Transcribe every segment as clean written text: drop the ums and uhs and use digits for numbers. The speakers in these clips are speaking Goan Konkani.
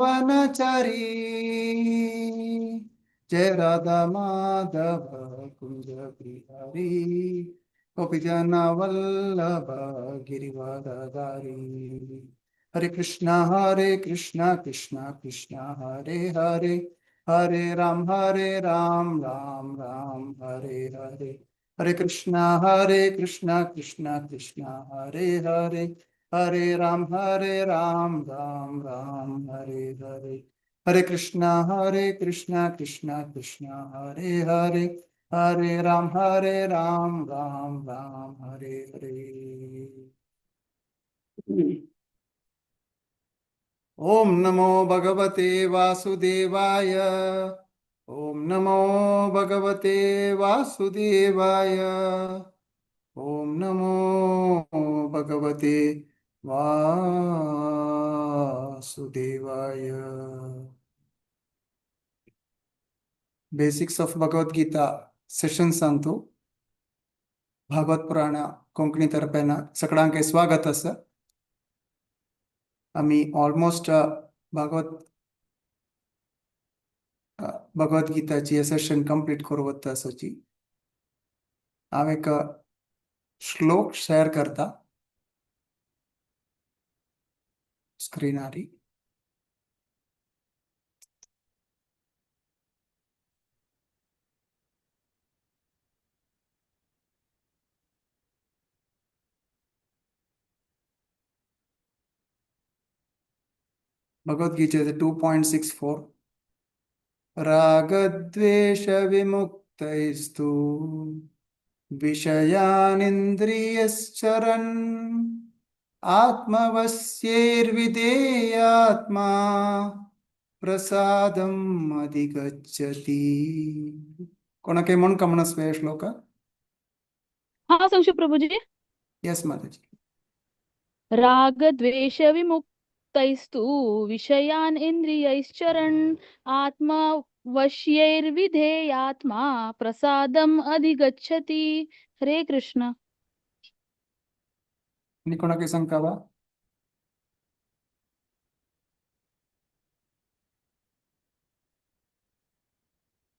वृंदावनचारी। जय राधा माधव कुंज बिहारी, गोपीजन वल्लभ गिरिवरधारी। हरे कृष्णा कृष्णा कृष्णा हरे हरे, हरे राम राम राम हरे हरे। हरे कृष्णा कृष्णा कृष्णा हरे हरे, हरे राम राम राम हरे हरे। हरे कृष्णा कृष्णा कृष्णा हरे हरे, हरे राम राम राम हरे हरे। ओम नमो भगवते वासुदेवाय। ओम नमो भगवते वासुदेवाय। ओम नमो भगवते वासुदेवाय। Basics of Bhagavad Gita sessions अंतु भागवत पुराण कोंकणी तर्फेन सगळ्यांक स्वागत आसा। आमी ऑलमोस्ट भागवत भगवद गीताची सेशन कंप्लीट करू वता आसाची। हांव एक श्लोक शेअर करता स्क्रीनारी। भगवद्गीतेचे 2.64। रागद्वेष विमुक्तैस्तु विषयानिन्द्रियश्चरन् आत्मवश्यैर्विधेयात्मा प्रसादम् अधिगच्छति। कोणाके मन कमनस्वे श्लोक? हाँ संशु प्रभु जी। यस माताजी। राग द्वेष विमुक्तैस्तु विषयान् इंद्रियैश्चरन् आत्मवश्यैर्विधेयात्मा प्रसादम् अधिगच्छति। हरे कृष्ण। आणि कोणाके शंका वा?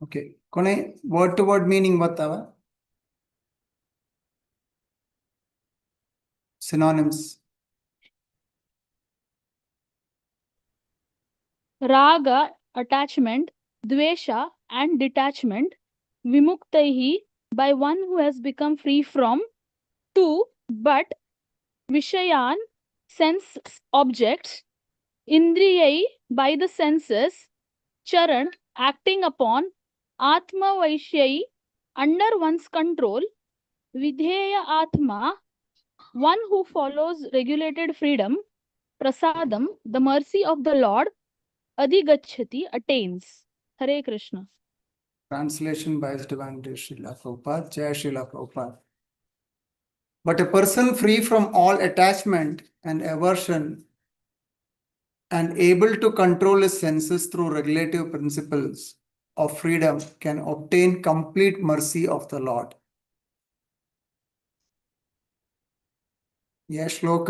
ओके, कोणे वर्ड टू वर्ड मीनिंग बतावा? सिनोनिम्स। राग attachment, dvesha and detachment, vimuktaihi by one who has become free from, two but, vishayan sense objects, indriyai by the senses, charan acting upon, atma vaishyai under one's control, vidheya atma one who follows regulated freedom, prasadam the mercy of the Lord, adhigachhati attains. Hare Krishna. Translation by His Divine Grace Srila Prabhupada. Jai Srila Prabhupada. But a person free from all attachment and aversion and able to control his senses through regulative principles of freedom can obtain complete mercy of the Lord. हे श्लोक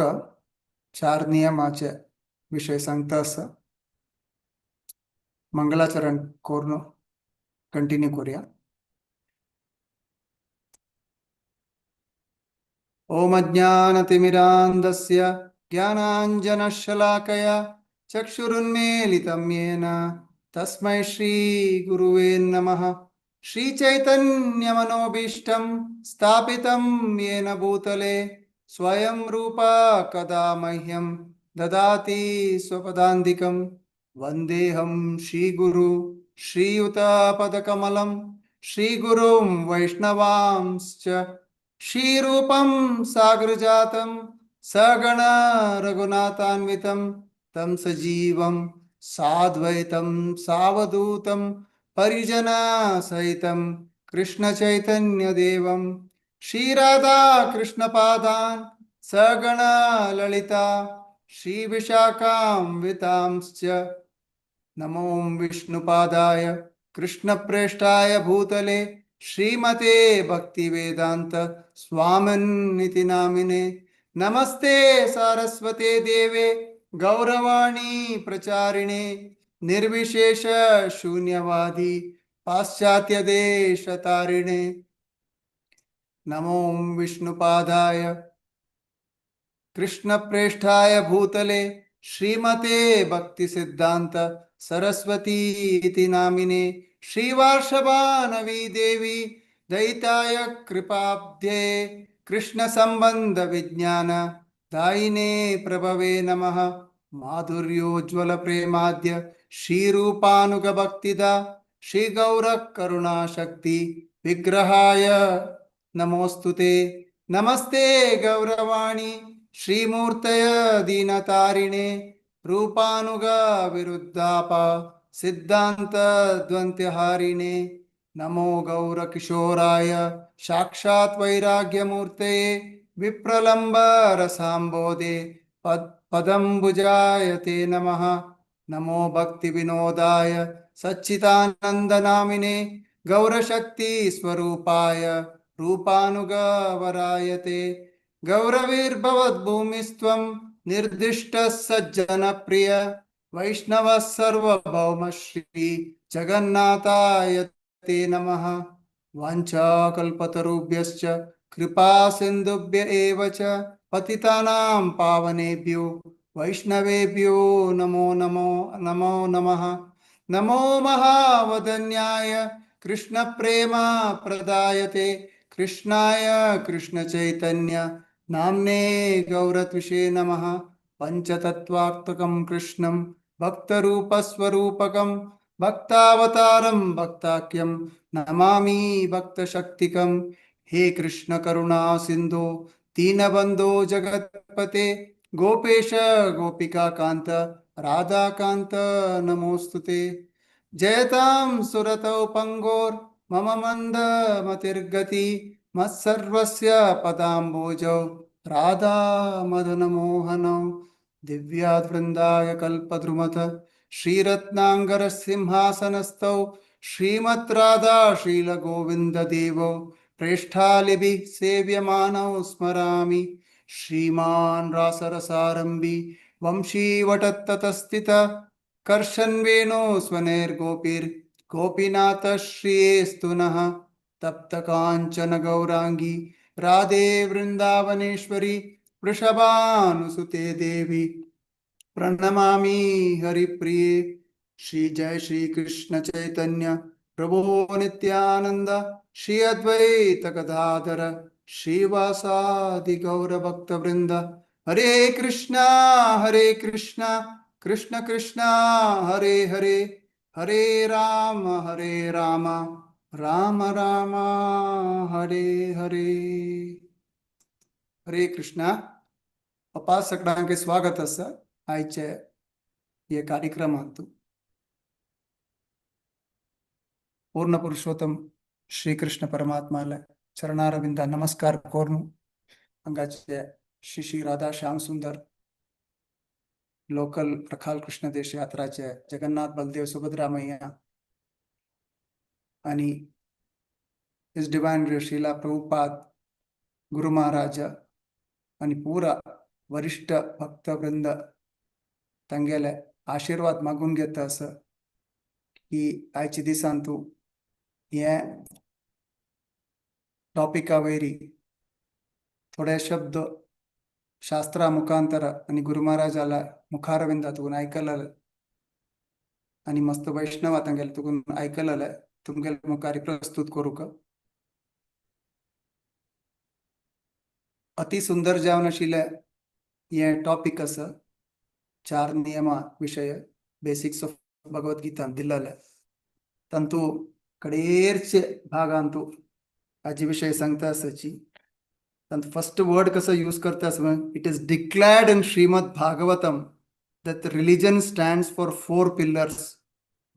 चार नियमाचे विषय सांगता आसा। मंगलाचरण करून कंटिन्यू करूया। ओम अज्ञानतिमिरान्धस्य ज्ञानाञ्जनशलाकया चक्षुरुन्मीलितं येन तस्मै श्री गुरुवे नमः। श्री चैतन्यमनोभीष्टं स्थापितं येन भूतले स्वयं रूपा कदा मह्यं ददाति स्वपदान्तिकं। वन्देऽहं श्रीगुरु श्रीयुतपदकमलं श्रीगुरुं वैष्णवांश्च श्रीरूपं सागरजातं सगण रघुनाथान्वितं तं सजीवं साद्वैतं सावधूतं परिजनसहितं कृष्णचैतन्यदेवं श्रीराधा कृष्णपादान् सगण ललिता श्रीविशाखान्वितांश्च। नमो विष्णुपादाय कृष्णप्रेष्ठाय भूतले श्रीमते भक्तिवेदांत स्वामिन्निति नामिने। नमस्ते सारस्वते देवे गौरवाणी प्रचारिणे निर्विशेष शून्यवादी पाश्चात्य देश तारिणे। नमो विष्णुपादाय कृष्णप्रेष्ठाय भूतले श्रीमते भक्तिसिद्धान्त सरस्वती इति नामिने श्रीवार्षभानवी देवी दयिताय कृपाब्धे कृष्ण संबंध विज्ञान दायिने प्रभवे नमः। माधुर्योज्वल प्रेमाद्य श्रीरूपानुग भक्तिदा श्री गौर करुणा शक्ति विग्रहाय नमोस्तुते। नमस्ते गौरवाणी श्रीमूर्तय दीनतारिणे रूपानुग विरुद्धाप सिद्धांत द्वंद्वहारिणे। नमो गौरकिशोराय साक्षात् वैराग्यमूर्तये विप्रलंब रसाम्बोधे पदम्बुजाय ते नमः। नमो भक्ति विनोदाय सच्चिदानंद नामिने गौरशक्ति स्वरूपाय रूपानुगवराय ते। गौरवीर्भवद्भूमिस्त्वं निर्दिष्ट सज्जनप्रिय वैष्णव सार्वभौम श्री जगन्नाथाय ते नमः। वाञ्छाकल्पतरुभ्यश्च कृपा सिन्धुभ्य एव च पतितानां पावनेभ्यो वैष्णवेभ्यो नमो नमो नमो नमः। नमो महावदन्याय कृष्ण प्रेम प्रदायते कृष्णाय कृष्ण चैतन्य नाम्ने गौरत्विषे नमः। पंचतत्वात्मकं कृष्णं भक्तरूपस्वरूपकं भक्तावतारं भक्ताख्यं नमामि भक्तशक्तिकं। हे कृष्ण करुणा सिंधु दीनबंधो जगत्पते गोपेश गोपिका कांत राधाकांत नमोस्तुते। जयतां सुरतौ पंगोर मम मंद मतिर्गति मत्सर्वस्य पदाम्बोजौ राधा मदन मोहनौ। दिव्याद् वृन्दाय कल्पद्रुमत श्रीरत्नांगर सिंहासनस्थौ श्रीमत् राधा श्रील गोविंद देवौ प्रेष्ठालिभिः सेव्यमानौ स्मरामि। श्रीमान् रासरसारम्भी वंशीवटततस्थित कर्षन् वेणो स्वनैर्गोपीर्गोपीनाथ श्रियेस्तु नः। तप्त कांचन गौरांगी राधे वृंदावनेश्वरी वृषभानुसुते देवी प्रणमामि हरिप्रिये। श्री जय श्री कृष्ण चैतन्य प्रभु नित्यानंद श्री अद्वैत गदाधर श्रीवासादि गौर भक्त वृंद। हरे कृष्णा कृष्ण कृष्ण हरे हरे, हरे राम राम राम हरे हरे। हरे कृष्णा। अप्पा सगळ्यांक स्वागत आसा आयचे हे कार्यक्रमांत। पूर्ण पुरुषोत्तम श्रीकृष्ण परमात्माला चरणारविंद नमस्कार कोरून हांगाचे श्री श्री राधा श्याम सुंदर लोकल रखाल कृष्ण देश यात्राचे जगन्नाथ बलदेव सुभद्रा मैया आणि his divine Srila Prabhupada Guru Maharaj आणि पुरा वरिष्ठ भक्तवृंद तांगेले आशीर्वाद मागून घेता असं की आयच्या दिसान तूं हे टॉपिका वयरी थोडे शब्द शास्त्रा मुखांतर आणि गुरु महाराजाला मुखारविंदा तुगून आयकलेले आणि मस्त वैष्णवा तांगेले तुगून आयकलेले तुमगेले मुखार प्रस्तुत करूंक। अति सुंदर जावन आशिल्लें हें टॉपिक आसा, चार नियमा विशय बेसिक्स ऑफ भगवद्गीता दिल्लेले तांतू कडेरचे भागांतू हाजे विशय सांगता आसाची। तांतू फर्स्ट वर्ड कसो यूज करता आसा, it is declared in Shrimad Bhagavatam that religion stands for four pillars: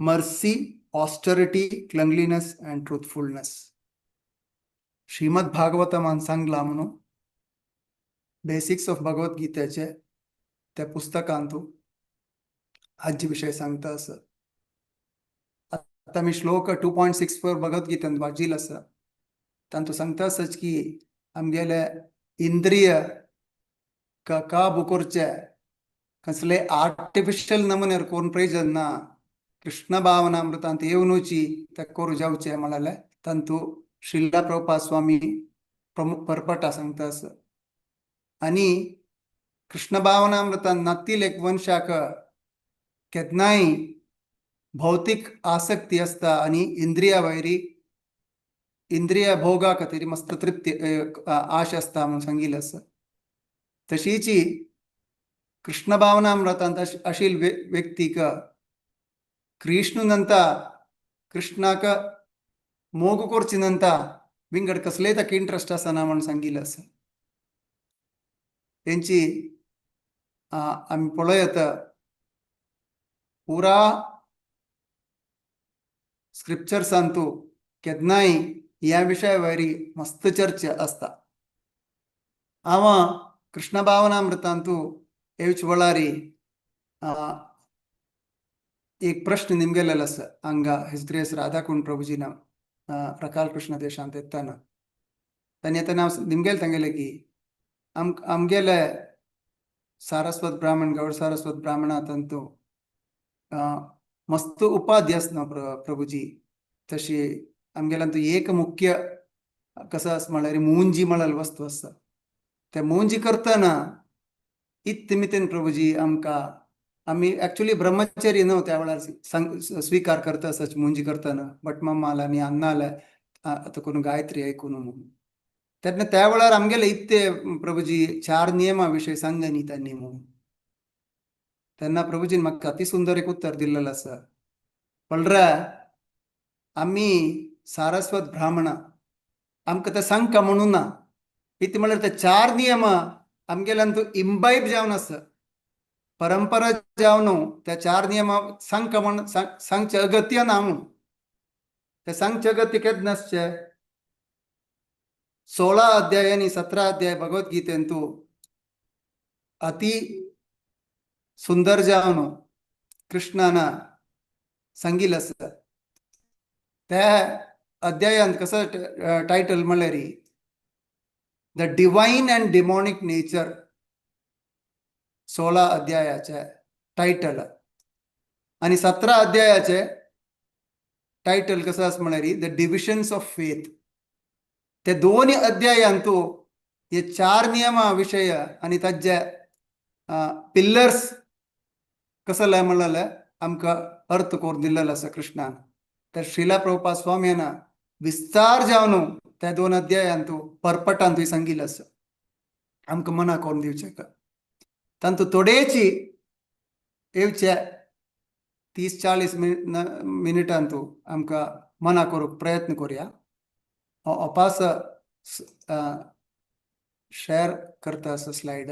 mercy, austerity, cleanliness and truthfulness. Shrimad भागवतमान सांगला म्हणून बेसिक्स ऑफ भगवद्गीतेचे त्या पुस्तकांतू हाजे विशय सांगता आसा। आतां आमी श्लोक 2.64 भगवद्गीतेन वाचील आसा। तांतू सांगता आसाच की आमगेले इंद्रिय काबू करचे, कसले आर्टिफिशियल नमुन्यार करून प्रयोजन ना. कृष्ण भावनामृतांत येवनुची ते करू जावचे म्हळ्यार तांतू श्रीला प्रभुपाद स्वामी प्रमुख परपटा सांगता आसा. आनी कृष्ण भावनामृतान नातील एक वंशाक केन्नाय भौतीक आसक्ती आसता आनी इंद्रिया वैरी इंद्रिय भोगा खातीर मस्त तृप्ती आश आसता म्हणून सांगिल्लें आसा. तशीची कृष्ण भावनामृतांत अशील व्यक्तीक कृष्णनंता कृष्णाक मोग करची नंता विंगड कसलेय ताका इंट्रस्ट आसना म्हणून सांगिल्लें आसा. तेंची आमी पळयत पुरा स्क्रिप्चर्सांतू केन्नाय ह्या विशया वयरी मस्त चर्चा आसता. हांव कृष्ण भावनामृतांतू येवचे वेळारी एक प्रश्न निमगेलेलो आसा हांगा his grace Radhakund प्रभुजीना रकाल कृष्ण देशांत येताना तांणी येतना हांव निमगेले तांगेले की आमगेले सारस्वत ब्राह्मण गौड सारस्वत ब्राह्मणा तांतू मस्त उपाधी आसना प्रभुजी. तशी आमगेल्यान एक मुख्य कसो आसा म्हळ्यार मुंजी म्हळ्यार वस्तू आसा. ते मुंजी करतना इत्त मितीन प्रभुजी आमकां आमी एक्चुअली ब्रह्मचर्य न्हू त्या वेळार स्वीकार करता आसा मुंजी करतना बट मम्माले आनी अण्णाले आतां करून गायत्री आयकून म्हणून तेन्ना त्या वेळार आमगेले इत्ते प्रभुजी चार नियमा विशय सांग न्ही तांणी म्हणून. तेन्ना प्रभुजीन म्हाका अति सुंदर एक उत्तर दिल्लेलें आसा. पळरा आमी सारस्वत ब्राह्मणा आमकां तें सांगका म्हणून ना इतलें म्हळ्यार ते चार नियम आमगेल्यान तूं इम्बायब जावन आसा परंपरा जावन त्या चार नियमा सांगका म्हण सांगचे अगत्य ना म्हणून. ते सांगचे अगत्य केन्ना आसचे 16 अध्याय आनी 17 अध्याय भगवद्गीतेंतू अति सुंदर जावन कृष्णान सांगिल्लें आसा. त्या अध्यायांत कसो टायटल म्हणल्यार the divine and demonic nature 16 अध्यायाचे title आनी 17 अध्यायाचे टायटल कसो आसा म्हळ्यार the divisions of faith. ते दोन अध्यायांतू हे चार नियमा विशय आनी ताजे पिल्लर्स कसले म्हणलेले आमकां अर्थ करून दिल्लेलो आसा कृष्णान. तर श्रीला प्रभुपाद स्वामी विस्तार जावन त्या दोन अध्यायांतू परपटांतूय सांगिल्लें आसा आमकां मना करून दिवचें का. तांतू थोडेची येवचे 30-40 मिनिटांतू आमकां मना करूंक प्रयत्न करुया. अपास शेअर करता आसा स्लायड.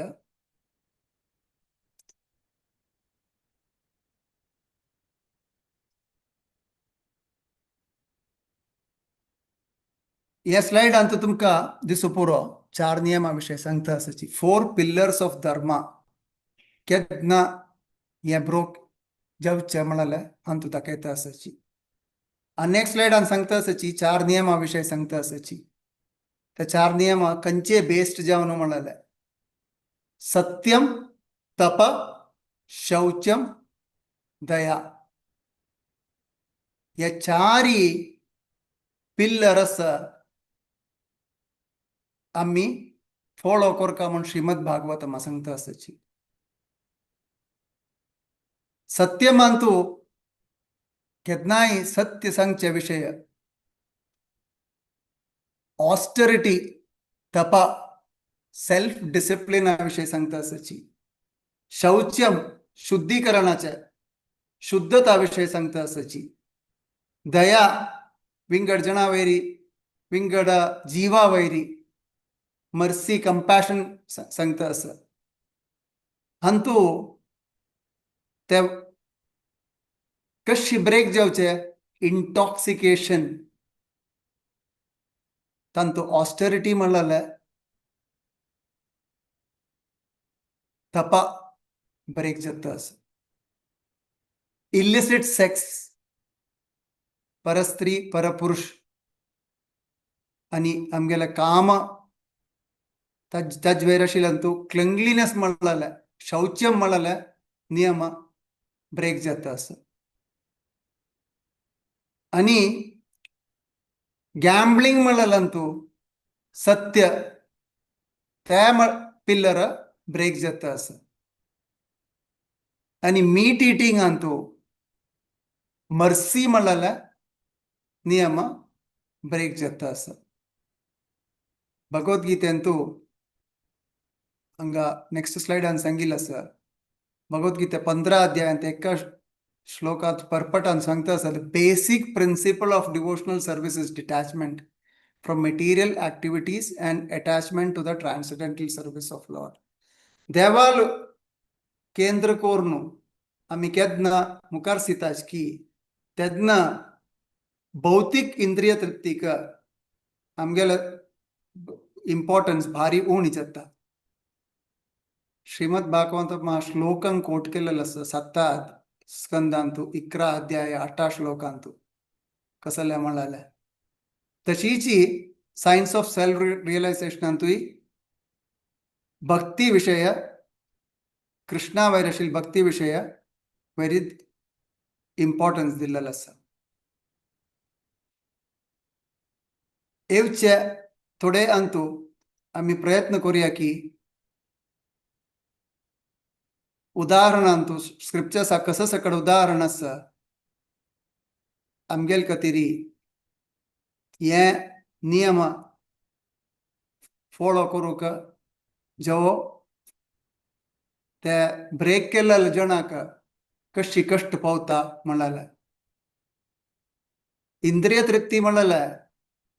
ह्या स्लायडांत तुमकां दिसो पुरो चार नियमा विशय सांगता आसाची 4 पिल्लर्स ऑफ धर्मा केन्ना हें ब्रोक जावचें म्हळ्यार हांतू दाखयता आसाची. आनी नेक्स्ट स्लायडान सांगता आसाची चार नियमा विशय सांगता आसाची. त्या चार नियमा खंयचे बेस्ड जावन म्हळ्यार सत्यम तप शौचम दया ह्या चारी पिल्लर आसा आमी फॉलो करका म्हूण श्रीमद भागवतम सांगता आसाची. सत्यमांतू केन्नाय सत्य सांगचे विशय ऑस्टरिटी तपा सेल्फ डिसिप्लिना विशय सांगता आसाची. शौच्यम शुद्धीकरणाचे शुद्धता विशय सांगता आसाची. दया विंगड जणावैरी विंगड जीवावैरी मर्सी कंपॅशन सांगता आसा. हांतू ते कशी ब्रेक जावचे इंटॉक्सिकेशन तांतू ऑस्टरिटी म्हणलें तपा ब्रेक जाता आसा. इलिसिट सेक्स परस्त्री परपुरुष आनी आमगेले काम तज्वेर आशिल्ल्यान तूं क्लिंगलीनेस म्हणलें शौच्यम म्हणलें नियम ब्रेक जाता आसा. आनी गॅम्बलिंग म्हणलांतू सत्य त्या पिल्लर ब्रेक जाता आसा. आनी मीट इटिंग अंतू मर्सी म्हणलें नियम ब्रेक जाता आसा. भगवद्गीते अंतू हांगा नेक्स्ट स्लायडान सांगिल्लें आसा. भगवद्गीते 15 अध्यायांत एका श्लोकात परपटान सांगता आसा, basic principle of devotional service is detachment from material activities and attachment to the transcendental service of Lord. देवाल केंद्र कोरनु आमी केन्ना मुखार सिताच की तेन्ना भौतीक इंद्रिय तृप्तीक आमगेले इम्पॉर्टन्स भारी उणी जाता. श्रीमद भागवत श्लोकं कोट केलेलं आसा 7 स्कंदांतु 11 अध्याय 8 श्लोकांतु कसले म्हळ्यार तशीची सायन्स ऑफ सेल्फ रियलायझेशनांतूय भक्ती विषय कृष्णा वैरशील भक्ती विषय व्हेरी इम्पॉर्टन्स दिल्लेलो आसा. येवचे थोडे अंतू आमी प्रयत्न करुया की उदाहरणांतू स्क्रिप्चर्सा कसं सकड उदाहरण आसा आमगेल खातीर हे नियम फॉलो करूंक जो ते ब्रेक केल्ले जणाक कशी कश्ट पावता म्हणलें. इंद्रिय तृप्ती म्हणलें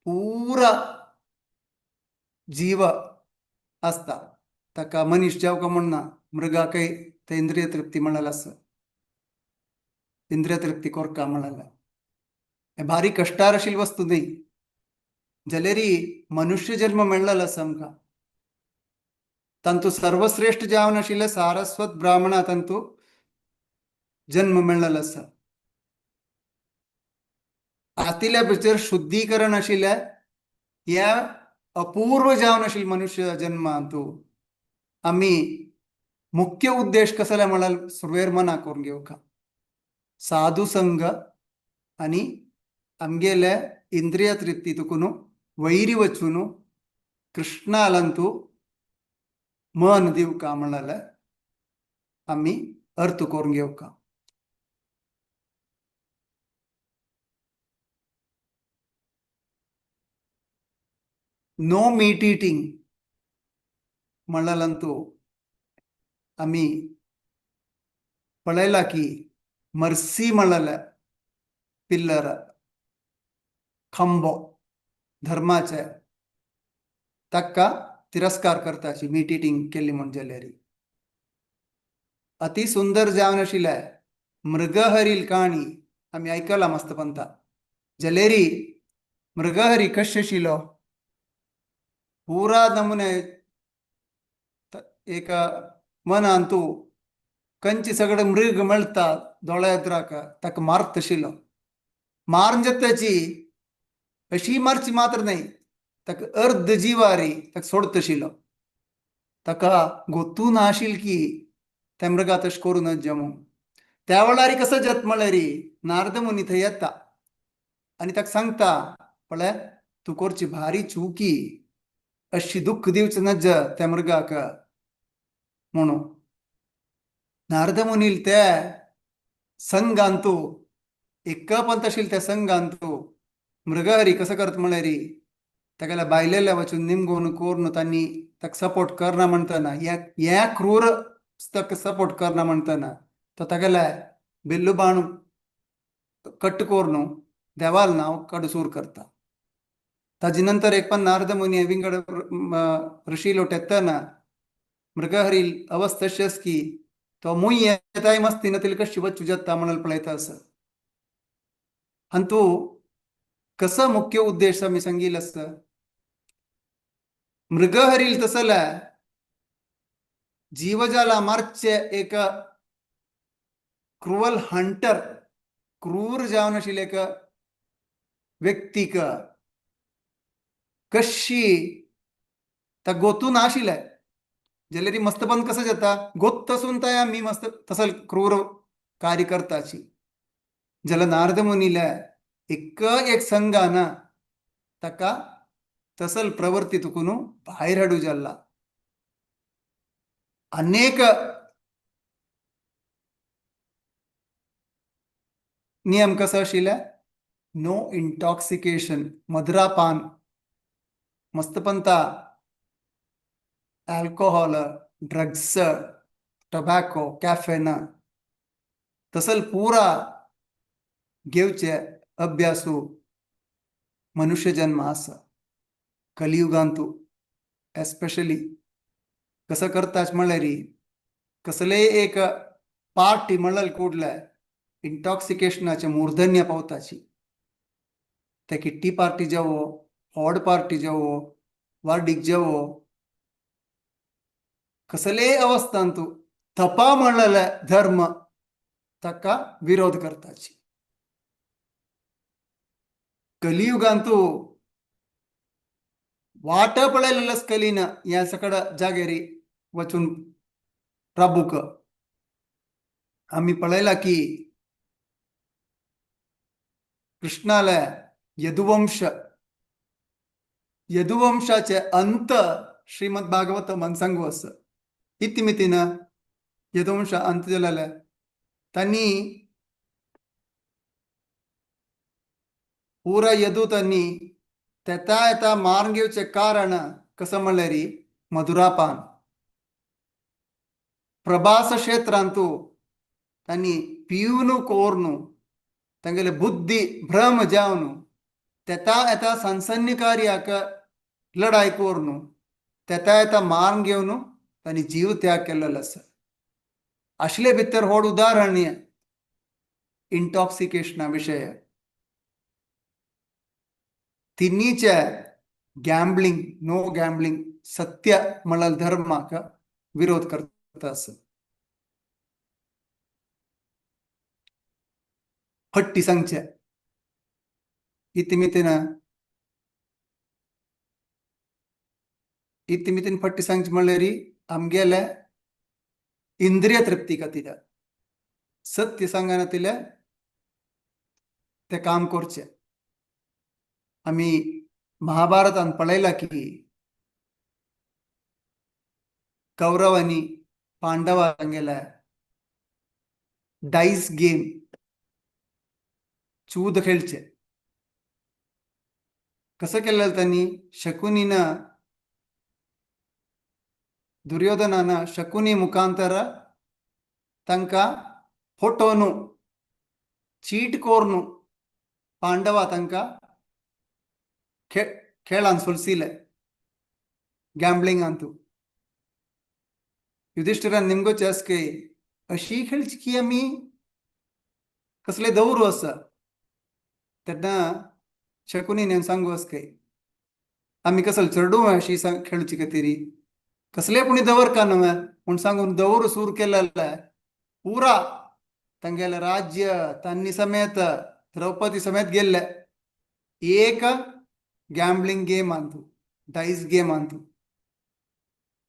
पुरा जीव आसता ताका मनीस जेवका म्हणना मृगाकय ते इंद्रिय तृप्ती म्हणलें आसा. इंद्रिय तृप्ती कोरका म्हणलें हे भारी कश्टार आशिल्ली वस्तू न्ही, जाल्यारी मनुष्य जन्म मेळ्ळलो आसा आमकां. तांतू सर्वश्रेष्ठ जावन आशिल्ले सारस्वत ब्राह्मणा तांतू जन्म मेळ्ळलो आसा. आतिल्या भितर शुद्धीकरण आशिल्ले ह्या अपूर्व जावन आशिल्ले मनुष्य जन्मांतू आमी मुख्य उद्देश कसले म्हळ्यार सुरवेर मना करून घेवका साधू संघ आनी आमगेले इंद्रिय तृप्ती तुकून वैरी वचून कृष्णालंतू मन दिवका म्हणलें आमी अर्थ करून घेवका. नो मीट इटिंग म्हणलांतू आमी पळयला की मर्सी म्हणलें पिल्लर खंबो धर्माचे ताका तिरस्कार करताची मीट इटिंग केल्ली म्हण जाल्यार. अति सुंदर जावन आशिल्लें मृगहरील काणी आमी आयकला मस्त पंता. जाल्यारी मृगहरी कशें आशिल्लो पुरा नमुने एक मनांतू कंची सगळे मृग मेळटा दोळ्या एद्राक ताका मारत आशिल्लो. मारून जाताची अशी मारची मात्र न्हय ताका अर्द जिवारी ताका सोडत आशिल्लो. ताका गोतू ना आशिल्ली की त्या मृगा तशें करूं नज म्हणून. त्या वेळार कसो जाता म्हळ्यार नारद मुनी थंय येता आनी ताका सांगता पळय तूं करची भारी चुकी अशी दुख्ख दिवचें नज त्या मृगाक म्हणून. नारद मुनील ते संघांतू एकपंत आशिल्ले त्या संघांतू मृगहरी कसं करता म्हळ्यार तागेल्या बायलेल्या वचून निमगोन कोरून तांणी ताका सपोर्ट करना म्हणटना ह्या क्रूर ताका सपोर्ट करना म्हणटना तो तागेल्या बिल्लू बाण कट्ट कोरून देवाल नांव कडसूर करता. ताजे नंतर एक पण नारद मुनी विंगड ऋषी लोट येतना मृगहरी अवस्था अशी की तो मुय येताय मस्तीन तिला कशी वच्चू जाता म्हणून पळयता आसा. आनी तूं कसो मुख्य उद्देश आमी सांगिल्लो आसा मृगहरील तसल्या जीवजाला मारचे एक क्रुवल हंटर क्रूर जावन आशिल्ले एक व्यक्तीक कशी ता गोतून आशिल्ले जाल्यार मस्तपंत कसं जाता गोत्तसून तया मी मस्त तसल क्रूर कार्य करताची. जाल्यार नारद मुनीले एक एक संघान ताका तसल प्रवृत्ती तुकून भायर हाडू जाल्ला. अनेक नियम कसो आशिल्ले, नो इंटॉक्सिकेशन, मद्रापान, मस्तपंता, अल्कोहोल, ड्रग्स, टोबॅको, कॅफेन तसल पुरा घेवचे अभ्यासू मनुष्य जन्म आसा. कलियुगांतू एस्पेशली कसं करताच म्हणल्यार कसलेय एक पार्टी म्हणल्यार कुडले इंटॉक्सिकेशनाचे मूर्धन्य पावताची. ते किट्टी पार्टी जावो, हॉड पार्टी जावो, वार्डीक जावो, कसलेय अवस्थांतू तपा म्हणलेले धर्म ताका विरोध करताची. कलियुगांतू वाट पळयलेलेच कलीन ह्या सकड जागेरी वचून राबूक. आमी पळयला की कृष्णाले यदुवंश, यदुवंशाचे अंत श्रीमद भागवत मन सांगू आसा. इतिमितीन यदुवंश अंत जालेले तांणी पुरा यदु तांणी तेता येता मारून घेवचें कारण कसं म्हणल्यार मधुरापान. प्रभास क्षेत्रांतू तांणी पिवन कोर्नु तांगेले बुद्धी भ्रम जावन तेता येता सनसन्य कार्याक लढाय कोर्नु तेता येता मारून घेवन तांणी जीव त्याग केलेलो आसा. आशिल्ले भितर व्हड उदाहरण इंटॉक्सिकेशना विशय. तिन्हीचे गॅम्बलिंग, नो गॅम्बलिंग, सत्य म्हणल्यार धर्माक विरोध करता आसा. फट्टी सांगचे इतिमितीन इतिमितीन फट्टी सांगचे म्हणल्यार आमगेले इंद्रिय तृप्ती खातीर सत्य सांगना तिले ते काम करचे. आमी महाभारतान पळयला की कौरव आनी पांडवांगेले डायस गेम चूद खेळचे. कसं केलेलं त्यांनी, शकुनीनं दुर्योधनान शकुनी मुखांतर तांकां फटोवन चीट कोरून पांडवा तांकां खेळान सोलसिले गॅम्बलिंगांतू. युधिष्ठिरान निमगो चेस अशी खेळची की आमी कसले दवरू आसा. तेन्ना शकुनीन सांगू आस काय आमी कसल चेडूं अशी खेळची खातीर कसले पुणी दवर का न्हय म्हूण सांगून दवर सूर केलेले पुरा तांगेले राज्य तांनी समेत द्रौपदी समेत गेल्ले एक gambling game Antu, Dias game Antu.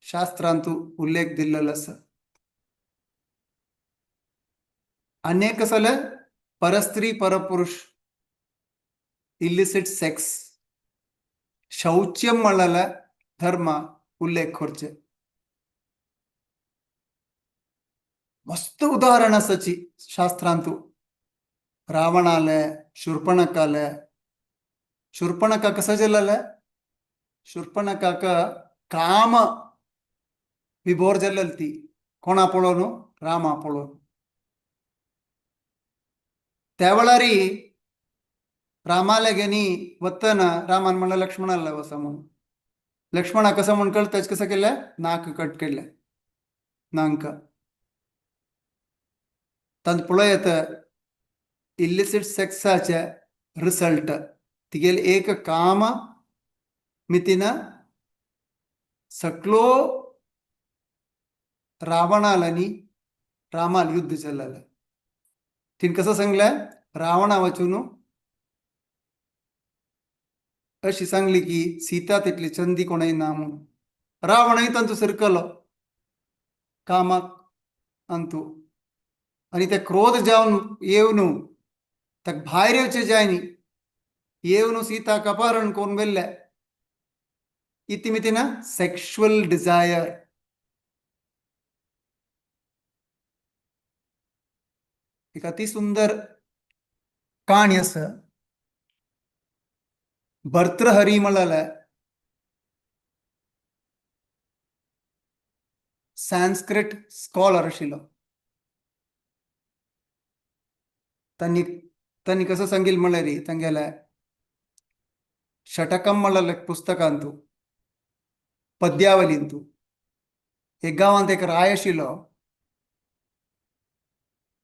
शास्त्रांतू उल्लेख दिल्लेलो आसा. अनेक सಲ परस्त्री परपुरुष इलिसिट सेक्स शौच्यम म्हणलेले धर्म उल्लेख करचे. मस्त उदाहरण आसाची शास्त्रांतू. रावणाले शूर्पणखाले, शूर्पणखा कसं जालेले, शूर्पणखाक काम विभोर जाल्लेली ती कोणा पळोवन, रामा पळोवन. त्या वेळारी रामाले घेनी वतना रामान म्हणलं लक्ष्मणाला वसा म्हणून. लक्ष्मणा कसं म्हण कळताच कसं केलं, नाक कट केलं नांक. तांत पळयत इलिसिट सेक्साचे रिसल्ट तिगेले एक काम मितीन सकलो रावणाल आनी रामाल युद्ध चल्लेलें. तिन कसं सांगलें, रावणा वचून अशी सांगली की सीता तितली चंदी कोणय ना म्हणून. रावणय तांचो सिरकलो. कामाक अंतू आनी ते क्रोध जावन येवन ताका भायर येवचे जाय न्ही, येवन सीताक अपहरण करून व्हेल्ले. इतिमितीन सेक्शुअल डिझायर. एक अति सुंदर कहाणी आसा. भर्तृहरी म्हणलें संस्कृत स्कॉलर आशिल्लो. तांणी तांणी कसं सांगील म्हणल्यार तांगेले षटकम म्हणलें पुस्तकांतू पद्यावलींतू एक गांवांत एक राय आशिल्लो,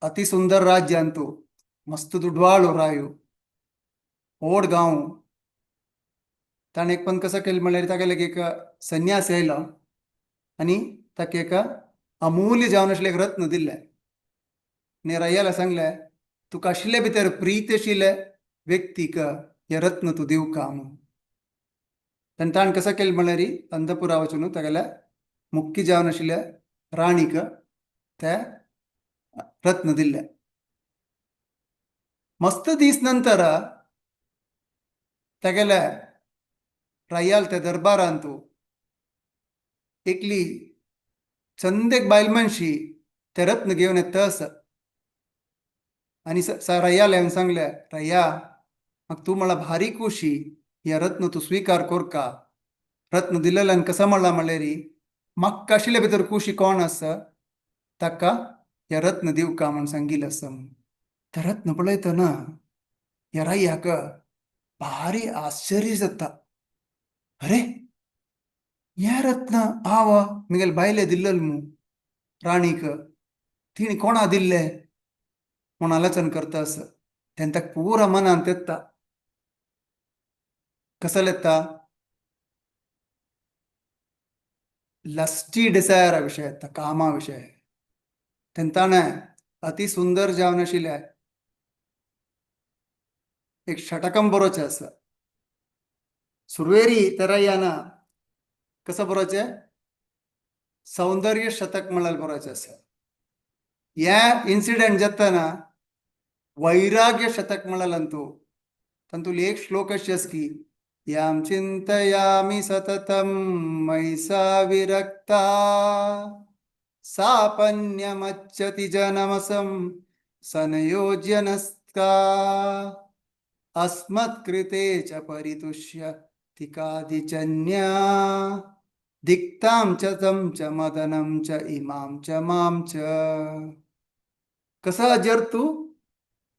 अति सुंदर राज्यांतू, मस्त दुडवाळो रायो, व्हड गांव. ताणें एक पण कसं केलें म्हणल्यार तागेले एक संन्यास आयलो आनी ताका एक अमूल्य जावन आशिल्लें एक रत्न दिल्लें. आनी रायाला सांगलें, तुका आशिल्ले भितर प्रीत आशिल्ले व्यक्तीक हें रत्न तूं दिवका म्हणून. आनी ताणें कसं केलें म्हणल्यार अंतपुरा वचून तागेल्या मुख्य जावन आशिल्ल्या राणीक तें रत्न दिल्लें. मस्त दीस नंतर तागेल्या रायाल त्या दरबारांतू एकली चंद एक बायल मनशी ते रत्न घेवन येता आसा. आनी रैयाला येवन सांगलें, रैया म्हाका तूं म्हणला भारी खुशी, हे रत्न तूं स्विकार करका. रत्न दिलेल्यान कसो म्हणला म्हणल्यार म्हाका आशिल्ले भितर खुशी कोण आसा ताका हे रत्न दिवका म्हूण सांगिल्लें आसा म्हूण. तें रत्न पळयतना ह्या रैयाक भारी आश्चर्य जाता. अरे हें रत्न हांव म्हगेले बायले दिल्लेल मू राणीक, तिणें कोणा दिल्लें म्हूण आलोचन करता आसा. तेन्ना ताका पुरा मनांत येता. कसलें येता? लस्टी डिझायरा विशय येता, कामा विशय. तेन्ना ताणें अति सुंदर जावन आशिल्लें एक षटकम बरोवचें आसा. सुरवेरी तेरायाना कसं बरोवचें? सौंदर्य शतक म्हळ्यार बरोवचें आसा. हे इन्सिडेंट जातना वैराग्य शतक म्हळ्यार तूं तातूंत एक श्लोक अशें आसा की याम चिंतयामि सततम मयि सा विरक्ता सापन्यमच्यति जनमसं सनयोज्यनस्का अस्मत्कृते च परितुष्य तिकादिचन्या दिक्तां च तं च मदनं च इमां च मां च. कसं अजर तू?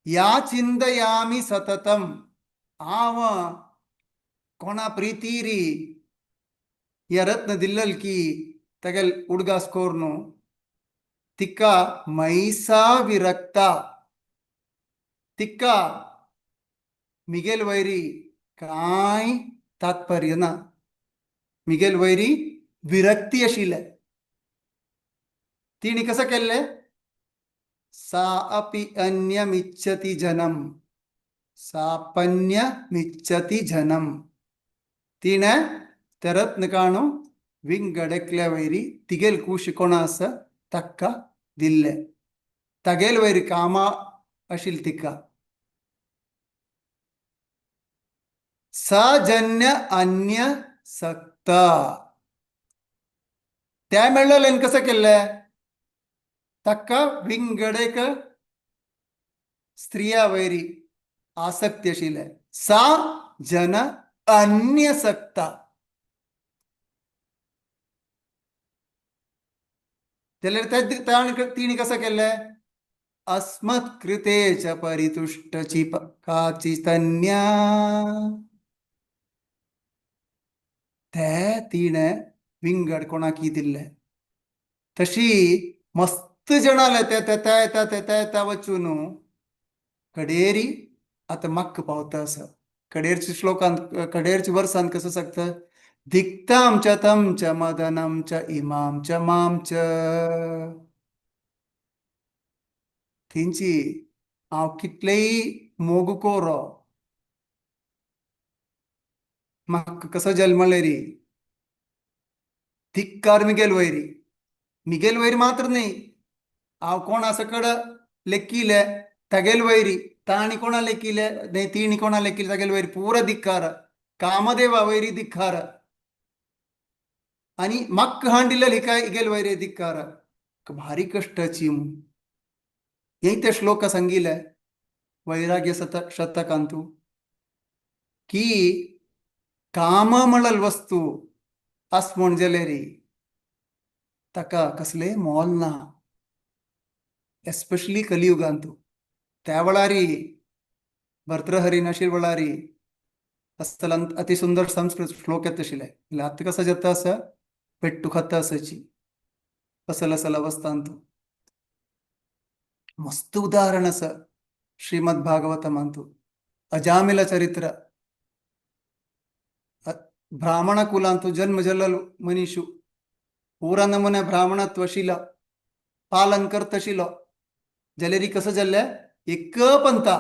या चिंतयामि सततम, हांव कोणा प्रितीरी हे रत्न दिल्लल की तागेल उडगास कोरनु तिका मैसा विरक्ता, तिका मिगेल वैरी कांय तात्पर्य ना, मिगेल वैरी विरक्ती आशिल्लें. तिणें कसं केल्लें? सा अपि अन्यमिच्छति जनम, सापन्यमिच्छति जनम. तिणें तें रत्न काणू विंगड एकल्या वैरी तिगेल कूश कोणा आसा ताका दिल्लें. तागेल वैरी कामा आशिल्ली तिका. सजन्य अन्य सक्ता त्या मेळ्ळें कसं केल्लें? ताका विंगड एक स्त्रिया वैरी आसक्ती आशिल्लें. सा जन अन्य सक्ता. जाल्यार तिणें कसं केल्लें? अस्मत्कृते च परितुष्टची काचितन्या. ते तिणें विंगड कोणाक दिल्लें. तशी मस्त जणाले ते तेता येता तेता येता वचून कडेरी आतां मक्क पावता आसा. कडेरच्या श्लोकांत कडेरच्या वर्सांत कसं सांगता? दिक्तां च तं च मदनं च इमां च मां च. तेंची हांव कितलेय मोग कोरो म्हाका कसो जल्मले री, धिक्कार मिगेल वैरी. मिगेल वैर मात्र न्ही, हांव कोणा सकड लेखिले तगेल वैरी, ताणी कोणा लेखिले न्ही तिणी कोणा लेखिले तगेल वैरी, पुरा धिक्कार, कामदेवा वैरी धिक्कार, आणि मक्क हांडिले लिकाय इगेल वैरे धिक्कार. भारी कष्टाची. हे ते श्लोक सांगिले वैराग्य शतकांतु की काम म्हणल वस्तू अस म्हण जाल्यार ताका कसले मोल ना, एस्पेशली कलियुगांतु. त्या वेळारी भर्तृहरी नशीर वेळारी असल अति सुंदर संस्कृत श्लोक येत आशिल्ले. आतां कसं जाता असं पेट्टू खाता असायची असल असल अवस्थांतु. मस्त उदाहरण असं श्रीमद भागवतमांतु अजामिल चरित्र. ब्राह्मण कुलांतु जन्म जल्लल मनीषु, पुरा नमुने ब्राह्मणत्व शील पालन करतशिलो, जाल्यार कसं जाल्लें एक पंथा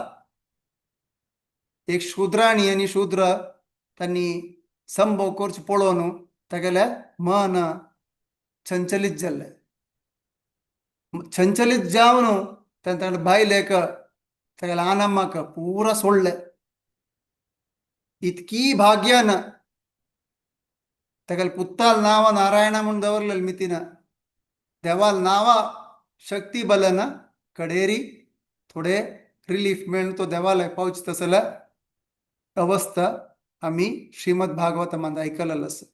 एक शूद्राणी आनी शूद्र तांणी संभोग करचो पळोवन तागेलें मन चंचलीत जाल्लें. चंचलीत जावन ताणें ताणें बायलेक तागेल्या आनम्माक पुरा सोडलें. इतकी भाग्यान तागेले पुत्ताल नांव नारायण म्हूण दवरलेलें मितीन, देवाल नांवा शक्ती बलन कडेरी थोडे रिलीफ मेळून तो देवालय पावचे तसले अवस्था आमी श्रीमद भागवतमांत आयकलेलो आसा.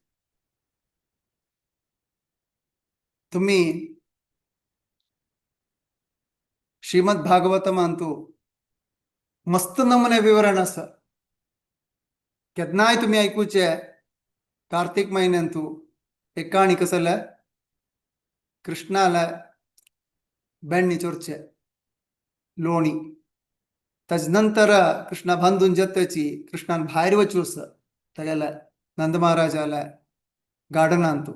तुमी श्रीमद भागवतमांतु मस्त नमुने विवरण आसा. केन्नाय तुमी आयकुचे कार्तीक म्हयन्यांतु एक काणी कसले कृष्णाला बेण्णी चोरचे लोणी, ताजे नंतर कृष्णा बांदून जातची कृष्णान भायर वचूं आसा तागेल्या नंद महाराजाल्या गार्डनांतु,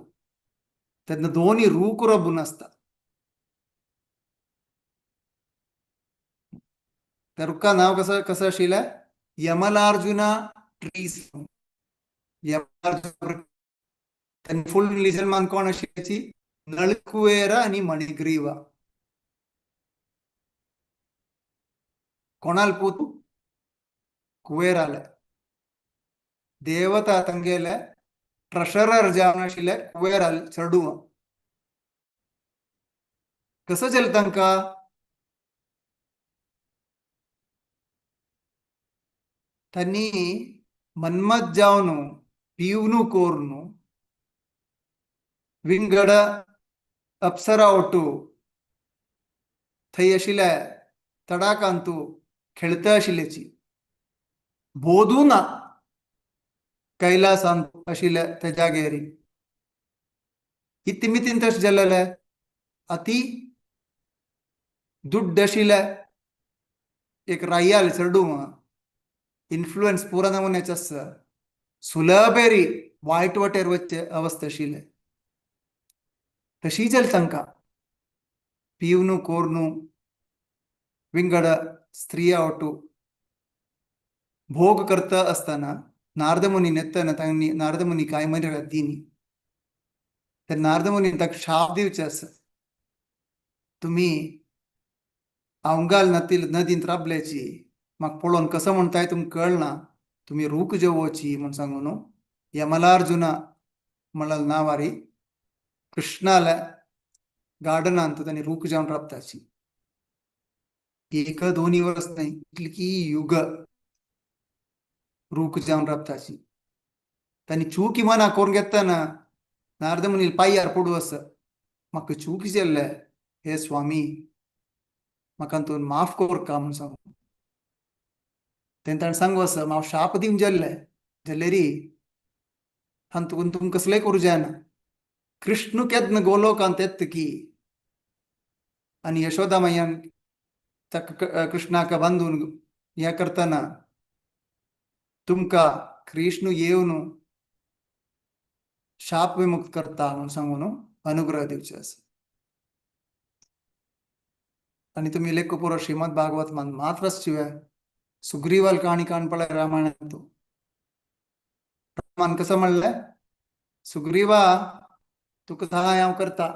तेन्ना दोनी रूख रबून आसता. त्या रुखा नांव कसं कसं आशिल्लें यमलार्जुना ट्रीज. यमलार्जुन फुडली जन्मान कोण आशिल्ल्याची नळकुवेर आनी मणिग्रीवा. कोणाल पूत कुवेराले देवता तांगेले ट्रेशरर जावन आशिल्ले कुवेराल चेडूं. कसो जालें तांकां? तांणी मन्मथ जावन पिवनू कोरून विंगड अप्सरा ओटू थंय आशिल्ल्या तडाकांतू खेळता आशिल्ल्याची बोधू ना कैलासांत आशिल्ल्या त्या जाग्यार. इतले मितीन तशें जालेलें अती दुड्ड आशिल्ल्या एक रायाल चेडूं इन्फ्लुएन्स पुरा नमुन्याचो आसा, सुलभेरी वायट वाटेर वचचे अवस्था आशिल्ले. तशी जाली तांकां पिवनू कोरनू विंगड स्त्रिया ओटू भोग करता आसतना नारदमुनी नेतना तांणी नारदमुनी काय मर्यादा दिनी. तर नारदमुनी ताका शाप दिवचे आसा, तुमी अवंगाल नदींत राबल्याची म्हाका पळोवन कसो म्हणटाय तुमकां कळना, तुमी रूख जेवोची म्हूण सांगून न्हू यमलार्जुना म्हणल नांवारी कृष्णाल्या गार्डनांत तांणी रूख जेवन राबताची. एक दोन वर्स न्हय इतली युग रूख जावन राबताची. तांणी चुकी मना करून घेतना नारदमुनी पांयार पडू आसा, म्हाका चूक जाल्ले हे स्वामी, म्हाका तूं माफ करका म्हूण सांगू. तेन्ना ताणें सांगू आसा, हांव शाप दिवन जाल्ले जाल्यारी हातूंत तुमकां कसलें करूं जायना. कृष्ण केन्ना गोलोकांत येता की आनी यशोदा मैयान ताका कृष्णाक बांदून हें करतना तुमकां कृष्ण येवन शाप विमुक्त करता म्हूण सांगून अनुग्रह दिवचे आसा. आनी तुमी लेख पुरो श्रीमद भागवत मान मात्र शिवाय सुग्रीवाल काणी काण पळय रामायणांत रामान कसं म्हणलें, सुग्रीवा तुका सहाय हांव करता,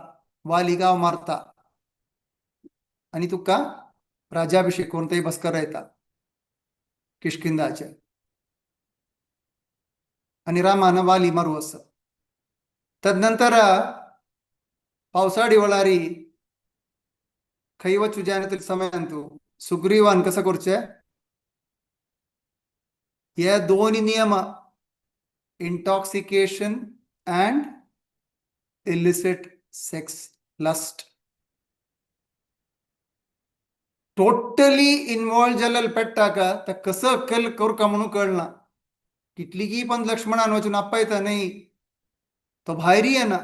वाली गांव मारता आनी तुका राज्याभिषेक करून थंय बसकर येता किष्किंधाचे आनी रामान वाली मारू आसा. तदनंतर पावसाळी वेळारी खंय वचू जायना समयांतू सुग्रीवान कसं करचें हे दोन नियम intoxication and illicit sex lust totally involve जालेले पेट्टाका तर कसं अक्कल करूका म्हणून कळना. कितलीगी पण लक्ष्मणान वचून आपयता न्ही तो भायर येना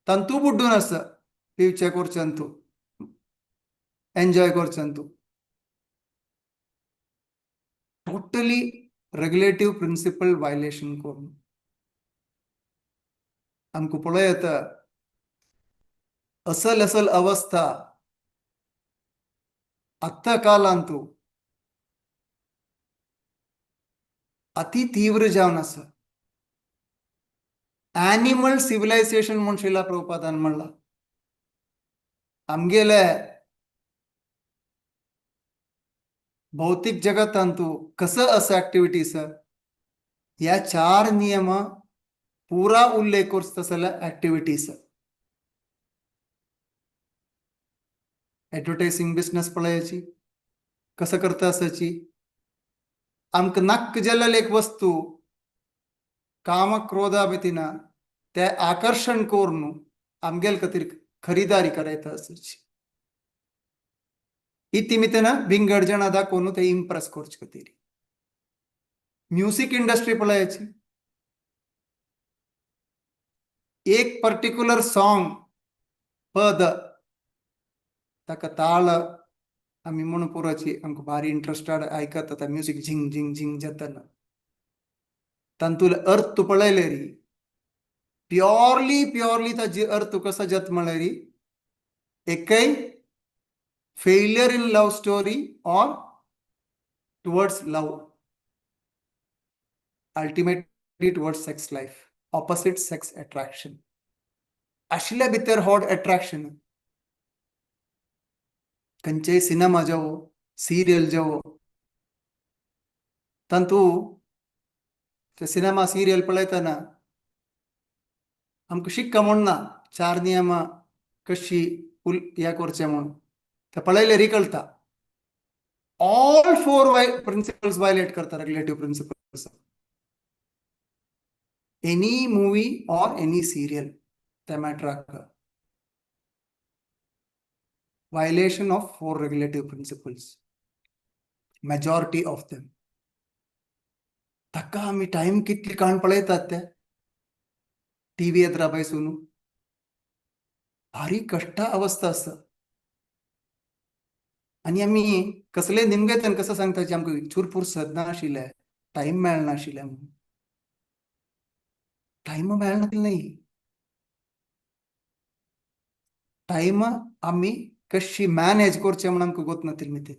तंतू बुड्डून आसा पिवचे करचंतू एन्जॉय करचंतू टोटली रेग्युलेटिव्ह प्रिन्सिपल वायलेशन करून आमकां पळय येता असल असल अवस्था आत्तां कालांतू अति तीव्र जावन आसा. ॲनिमल सिव्हिलायझेशन म्हूण श्रीला प्रभुपादान म्हणलां. आमगेले भौतिक जगतांतू कसं असं ऍक्टिव्हिटीज ह्या चार नियम पुरा उल्लेख करता तसले ऍक्टिव्हिटीज. ऍडव्हर्टायझिंग बिझनेस पळयाची कसं करता आसाची आमकां नाक्क जाल्लेली एक वस्तू काम क्रोधा भीतीन ते आकर्षण करून आमगेल खातीर खरीदारी करायता आसाची. इतिमितेन विंगड जाणां दाखोवन ते इम्प्रेस करचे खातीर. म्युसीक इंडस्ट्री पळयाची एक पर्टिक्युलर सॉंग पद ताका ताळ आमी म्हणून पुरोची आमकां भारी इंट्रस्टेड आयकता त्या म्युजीक झिंग झिंग झिंग जातना तातूंतले अर्थ पळयले री प्योरली प्योरली ताजी अर्थ कसो जाता म्हळ्यार एकय failure in love story or towards love, ultimately towards sex life, opposite sex attraction. आशिल्ल्या भितर हॉट अट्रॅक्शन खंयचेय सिनेमा जावो सिरियल जावो तातूं ते सिनेमा सिरियल पळयतना आमकां शिक्का म्हूण ना चार नियमां कशी हे करचें म्हूण ते पळयले री कळटा. ऑल फोर प्रिन्सिपल्स वायलेट करता regulative principles. Any movie or any serial त्या मॅटराक violation of four regulative principles, majority of them. ताका आमी टायम कितली काण पळयतात ते टीव्ही येत्रा पयसून भारी कश्ट अवस्था आसा. आनी आमी कसले निमगेतन कसं सांगता की आमकां चूर फुरसत नाशिल्लें टायम मेळनाशिल्लें म्हणून. टायम मेळना न्ही टायम आमी कशी मॅनेज करचे म्हूण आमकां गोत नातिल्लें ते.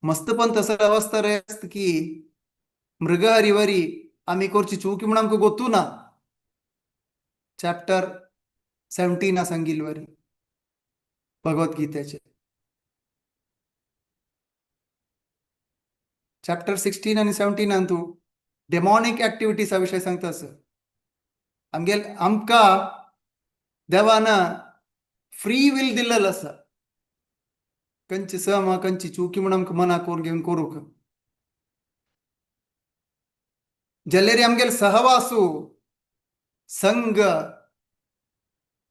मस्त पण तसं अवस्था रे आसता की मृगहरिवरी आमी करची चूक म्हूण आमकां गोतू ना. चॅप्टर 17 सांगिल्वरी भगवद्गीतेचे चॅप्टर 16 आनी 17 तूं डेमॉनिक ऍक्टिव्हिटीसा विशय सांगता आसा. आमगेल आमकां देवान फ्री will दिल्लेलो आसा खंयची सम खंयची चुकी म्हूण आमकां मनाक करून घेवन करूंक जाल्यार आमगेले सहवासू संघ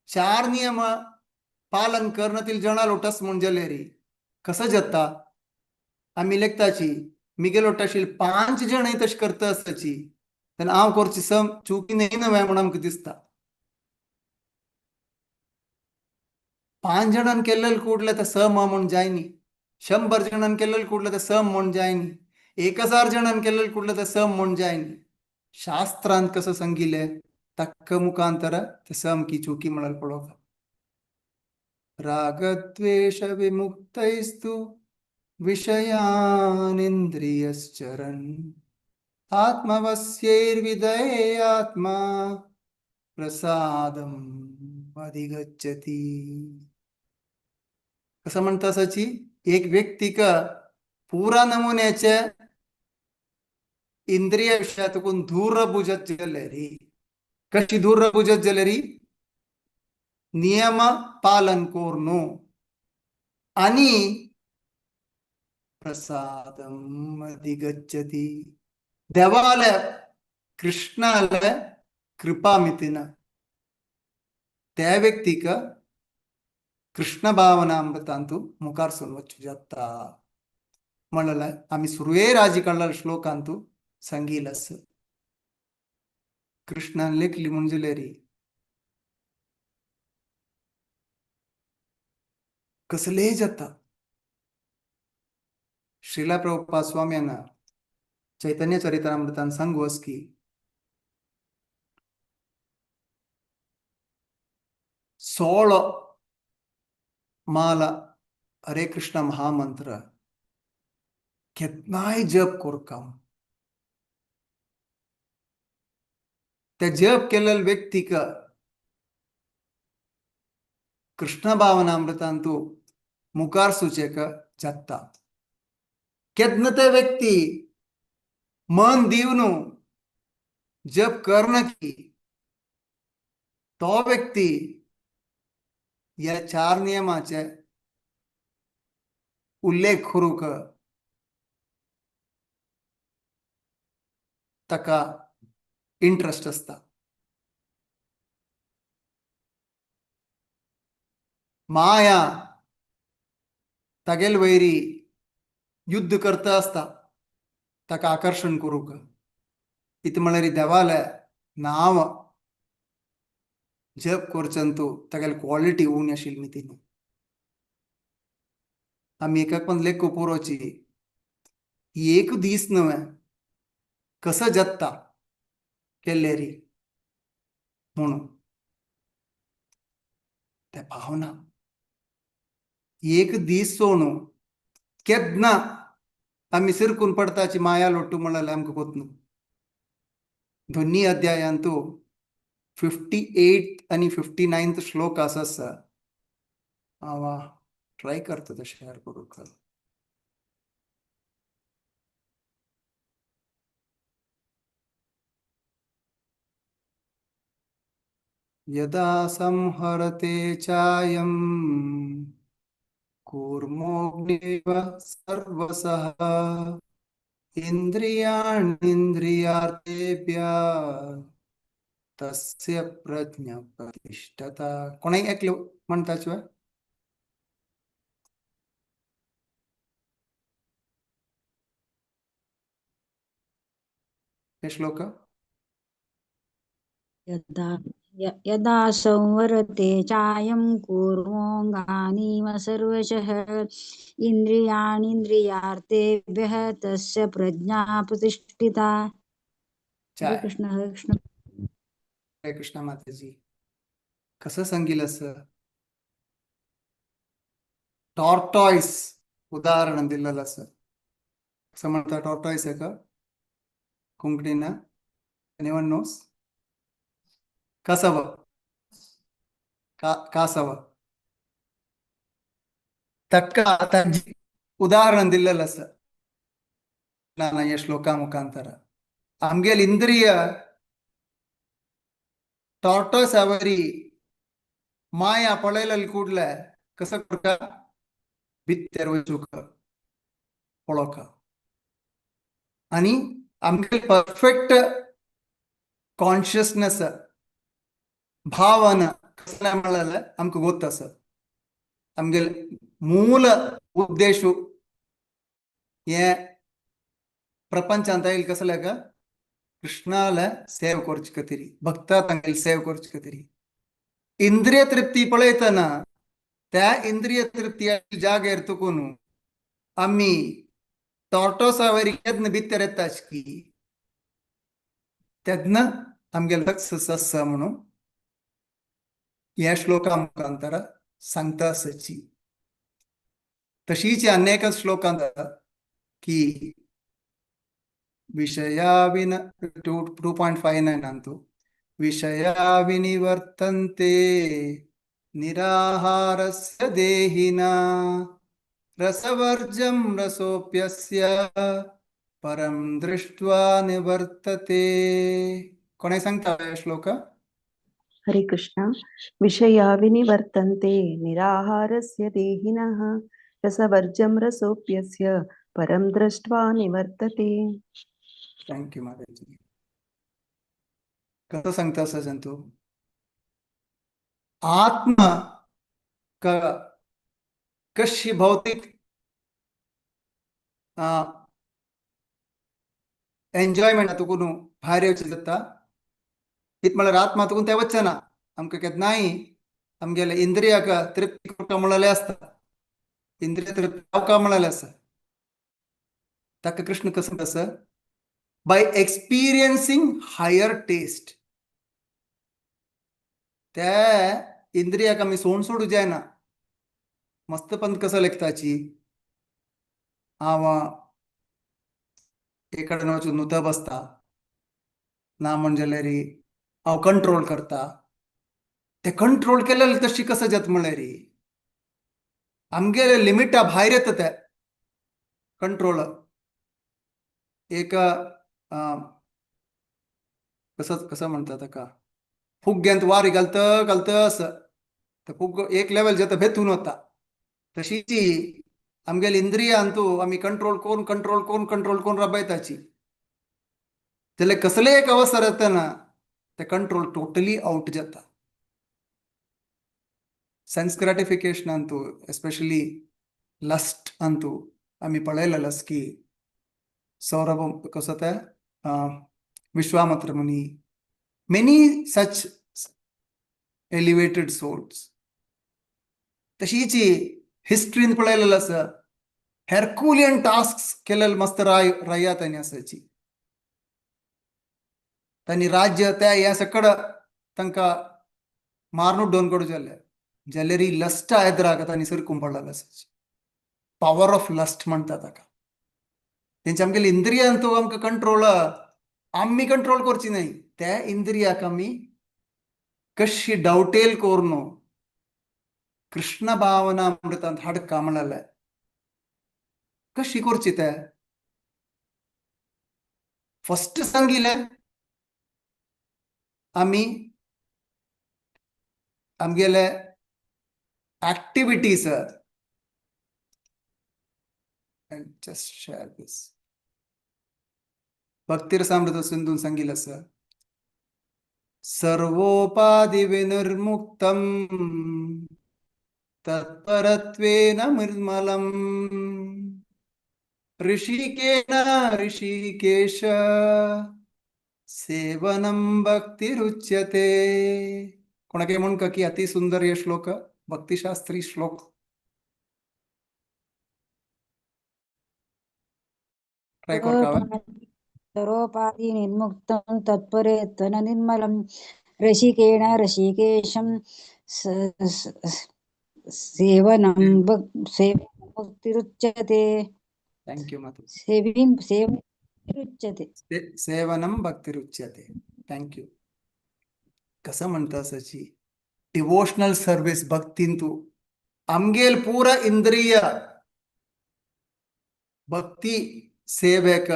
चार नियम पालन करनातील जणां लोटस म्हूण जाल्यार कसं जाता आमी लेखताची मिगेल लोटाशील 5 जण तशें करता आसताची तेन्ना हांव करची सम चुकी न्ही न्हय म्हूण आमकां दिसता. 5 जाणांनी केल्लें कुडलें ते सम म्हूण जायनी, 100 जाणांनी केल्लें कुडलें ते सम म्हूण जायनी, 1000 जाणांनी केल्लें कुडलें ते सम म्हूण जायनी. शास्त्रांत कसं सांगिल्लें तक्क मुखांतर ते सम की चुकी म्हळ्यार पळोवप. रागद्वेष विमुक्तैस्तु विषयानिन्द्रियश्चरन् आत्मवस्यैर्विदये आत्मा प्रसादम अधिगच्छति. कसं म्हणता सची एक व्यक्तिक पुरा नमुन्याच्या इंद्रिय विषयातून दूर बुजत जलेरी. कशी दूर बुजत जलेरी? नियम पालन कोरनो आणि प्रसादम अधिगच्छति. देवाला कृष्णाला कृपा मितीन त्या व्यक्तीक कृष्ण भावनामृतांतु मुखार वच्चू जाता म्हणलें आमी सुरवे राजी काडला श्लोकांतु सांगिलस. कृष्णान लेखली म्हणजे कसले जाता. श्रीला प्रभुपाद स्वाम्यांना चैतन्य चरित्रामृतान सांगूस की 16 माला हरे कृष्ण महामंत्र केन्नाय जप करका. त्या जप केलेल्या व्यक्तीक कृष्ण भावनामृतांतु मुखार सुचेक जाता. केन्ना ते व्यक्ती मन दिवन जप करना की तो व्यक्ती या चार नियमाचे उल्लेख करूंक ताका इंट्रस्ट आसता. माया तागेल वैरी युद्ध करता आसता ताका आकर्शण करूंक. इत म्हळ्यार देवाले नांव जप करचंतू तागेली क्वॉलिटी उणी आशिल्ली मितीन. आमी एकाक पण लेख पुरोची एक दीस न्हय कसं जाता केल्लेरी म्हणून ते भावना एक दीस सोणू केन्ना आमी सिरकून पडताची माया लोटू म्हणल्यार आमकां कोत न्हू. दोन्ही अध्यायांतू 58 आणि 59 श्लोक आसा. हांव ट्राय करता ते शेअर करूंक. यदा संहरते चायं कूर्मोऽग्निव सर्वसः इंद्रियाणींद्रियार्थेभ्यः तस्य प्रज्ञा प्रतिष्ठता. कोणाक एकले म्हणटा शिवाय हे श्लोक. यदा यदा संवरते चायं कूर्मोऽङ्गानीव सर्वशः इंद्रियाणींद्रियार्थेभ्यः तस्य प्रज्ञा प्रतिष्ठिता. हरे कृष्ण हरे कृष्ण. हरे कृष्ण माताजी. कसं सांगील असं टॉर्टॉइस उदाहरण दिलेलं असं. कसं म्हणता टॉर्टॉइस आहे का कोंकणीना? Anyone knows? कासाव कासव तक्का ताजी उदाहरण दिलेलं असं ना या श्लोका मुखांतर. आमगेल इंद्रिय टॉर्टॉइस माया पळयलेली ಕೂಡ್ಲೆ कसं करता भितर वचूक पळोवका आणि आमगेल परफेक्ट कॉन्शियसनेस भावना कसले म्हणलें आमकां गोत आसा. आमगेल मूल उद्देश हे प्रपंचांत आयल कसले का कृष्णाला सेव करचे खातीर, भक्ता तांगेली सेव करचे खातीर. इंद्रिय तृप्ती पळयतना त्या इंद्रिय तृप्ती जागेर तुकून आमी टॉर्टोसा वरी केन्ना भितर येता की तेन्ना आमगेले सक्सेस आसा म्हणून ह्या श्लोका मुखांतर सांगता आसची. तशीच अनेक श्लोकांत की विषया विन 2.59 अंतु विषया विनिवर्तन्ते निराहारस्य देहिना रसवर्जं रसोऽप्यस्य परं दृष्ट्वा निवर्तते. कोणी सांगता हे श्लोक? हरे कृष्ण. विषया विनिवर्तन्ते निराहारस्य देहिनः रसवर्जं रसोऽप्यस्य परं दृष्ट्वा निवर्तते. Thank you माताजी. कसं सांगता असं जंतू आत्मा का कशी भौतिक एन्जॉयमेंट तुकून भायर येवचें जाता. कित म्हळ्यार आत्मा तुकून तें वचना. आमकां केन्नाय आमगेले इंद्रियाक तृप्ती करता म्हणलेलें आसता, इंद्रिय तृप्ती जावका म्हणलेलें आसा. ताका कृष्ण कसं आसा, बाय एक्सपिरियन्सिंग हायर टेस्ट. त्या इंद्रियाक आमी सोड सोडू जायना. मस्त पंत कसं लेखताची, हांव एक कडेन वचून नुत बसता ना म्हण जाल्यार हांव कंट्रोल करता. ते कंट्रोल केलेले तशी कसं जाता म्हळ्यार आमगेले लिमिटा भायर येता ते कंट्रोल. एक कसं कसं म्हणटा ताका, फुग्यांत वारी घालता घालता असं ते फुग एक लेवल जाता भेतून वता. तशीच आमगेले इंद्रियांतू आमी कंट्रोल करून कंट्रोल करून कंट्रोल करून राबयताची जाल्यार कसलेय एक अवसर येतना ते कंट्रोल टोटली आउट जाता. Sense gratification Antu, especially lust Antu आमी पळयलेलें आसा की सौरभ कसो ते विश्वामित्र मुनी, मेनी सच एलिवेटेड सोल्स. तशीच हिस्ट्रीन पळयलेलें आसा, हेरकुलियन टास्क केलेले मस्त राय राया तांणी आसाची. तांणी राज्य त्या ह्या सकड तांकां मारून उडोवन कडू जालें जाल्यार ही लस्ट एदराक तांणी सरकून पडलेलें आसाची. पावर ऑफ लस्ट म्हणटा ताका. तेंचे आमगेले इंद्रियांतू आमकां कंट्रोल आमी कंट्रोल करची न्हय, त्या इंद्रियाक आमी कशी डावटेल करून कृष्ण भावना अमृतांत हाडका म्हणलें कशी करची ते. फर्स्ट सांगिल्लें आमी आमगेले activities. Just share this Bhaktirasamrita सिंधून सांगितलं सर, सर्वोपाधि विनिर्मुक्तम तत्परत्वेन निर्मलम ऋषिकेन ऋषिकेश सेवनम भक्तिरुच्यते. कोणाके म्हणून का की अति सुंदर हे श्लोक, भक्तिशास्त्री श्लोक. ट्राय कर. सर्वोपाधि निर्मुक्तं तत्परेत्वन निर्मलं ऋषिकेण ऋषिकेशं सेवनं भक्तिरुच्यते. Thank you मातु. सेवीं सेवरुच्यते. सेवनम भक्तिरुच्यते. Thank you. कसं म्हणता सची डिवोशनल सर्व्हिस भक्तींतू आमगेल पूरा इंद्रिय भक्ती सेवेक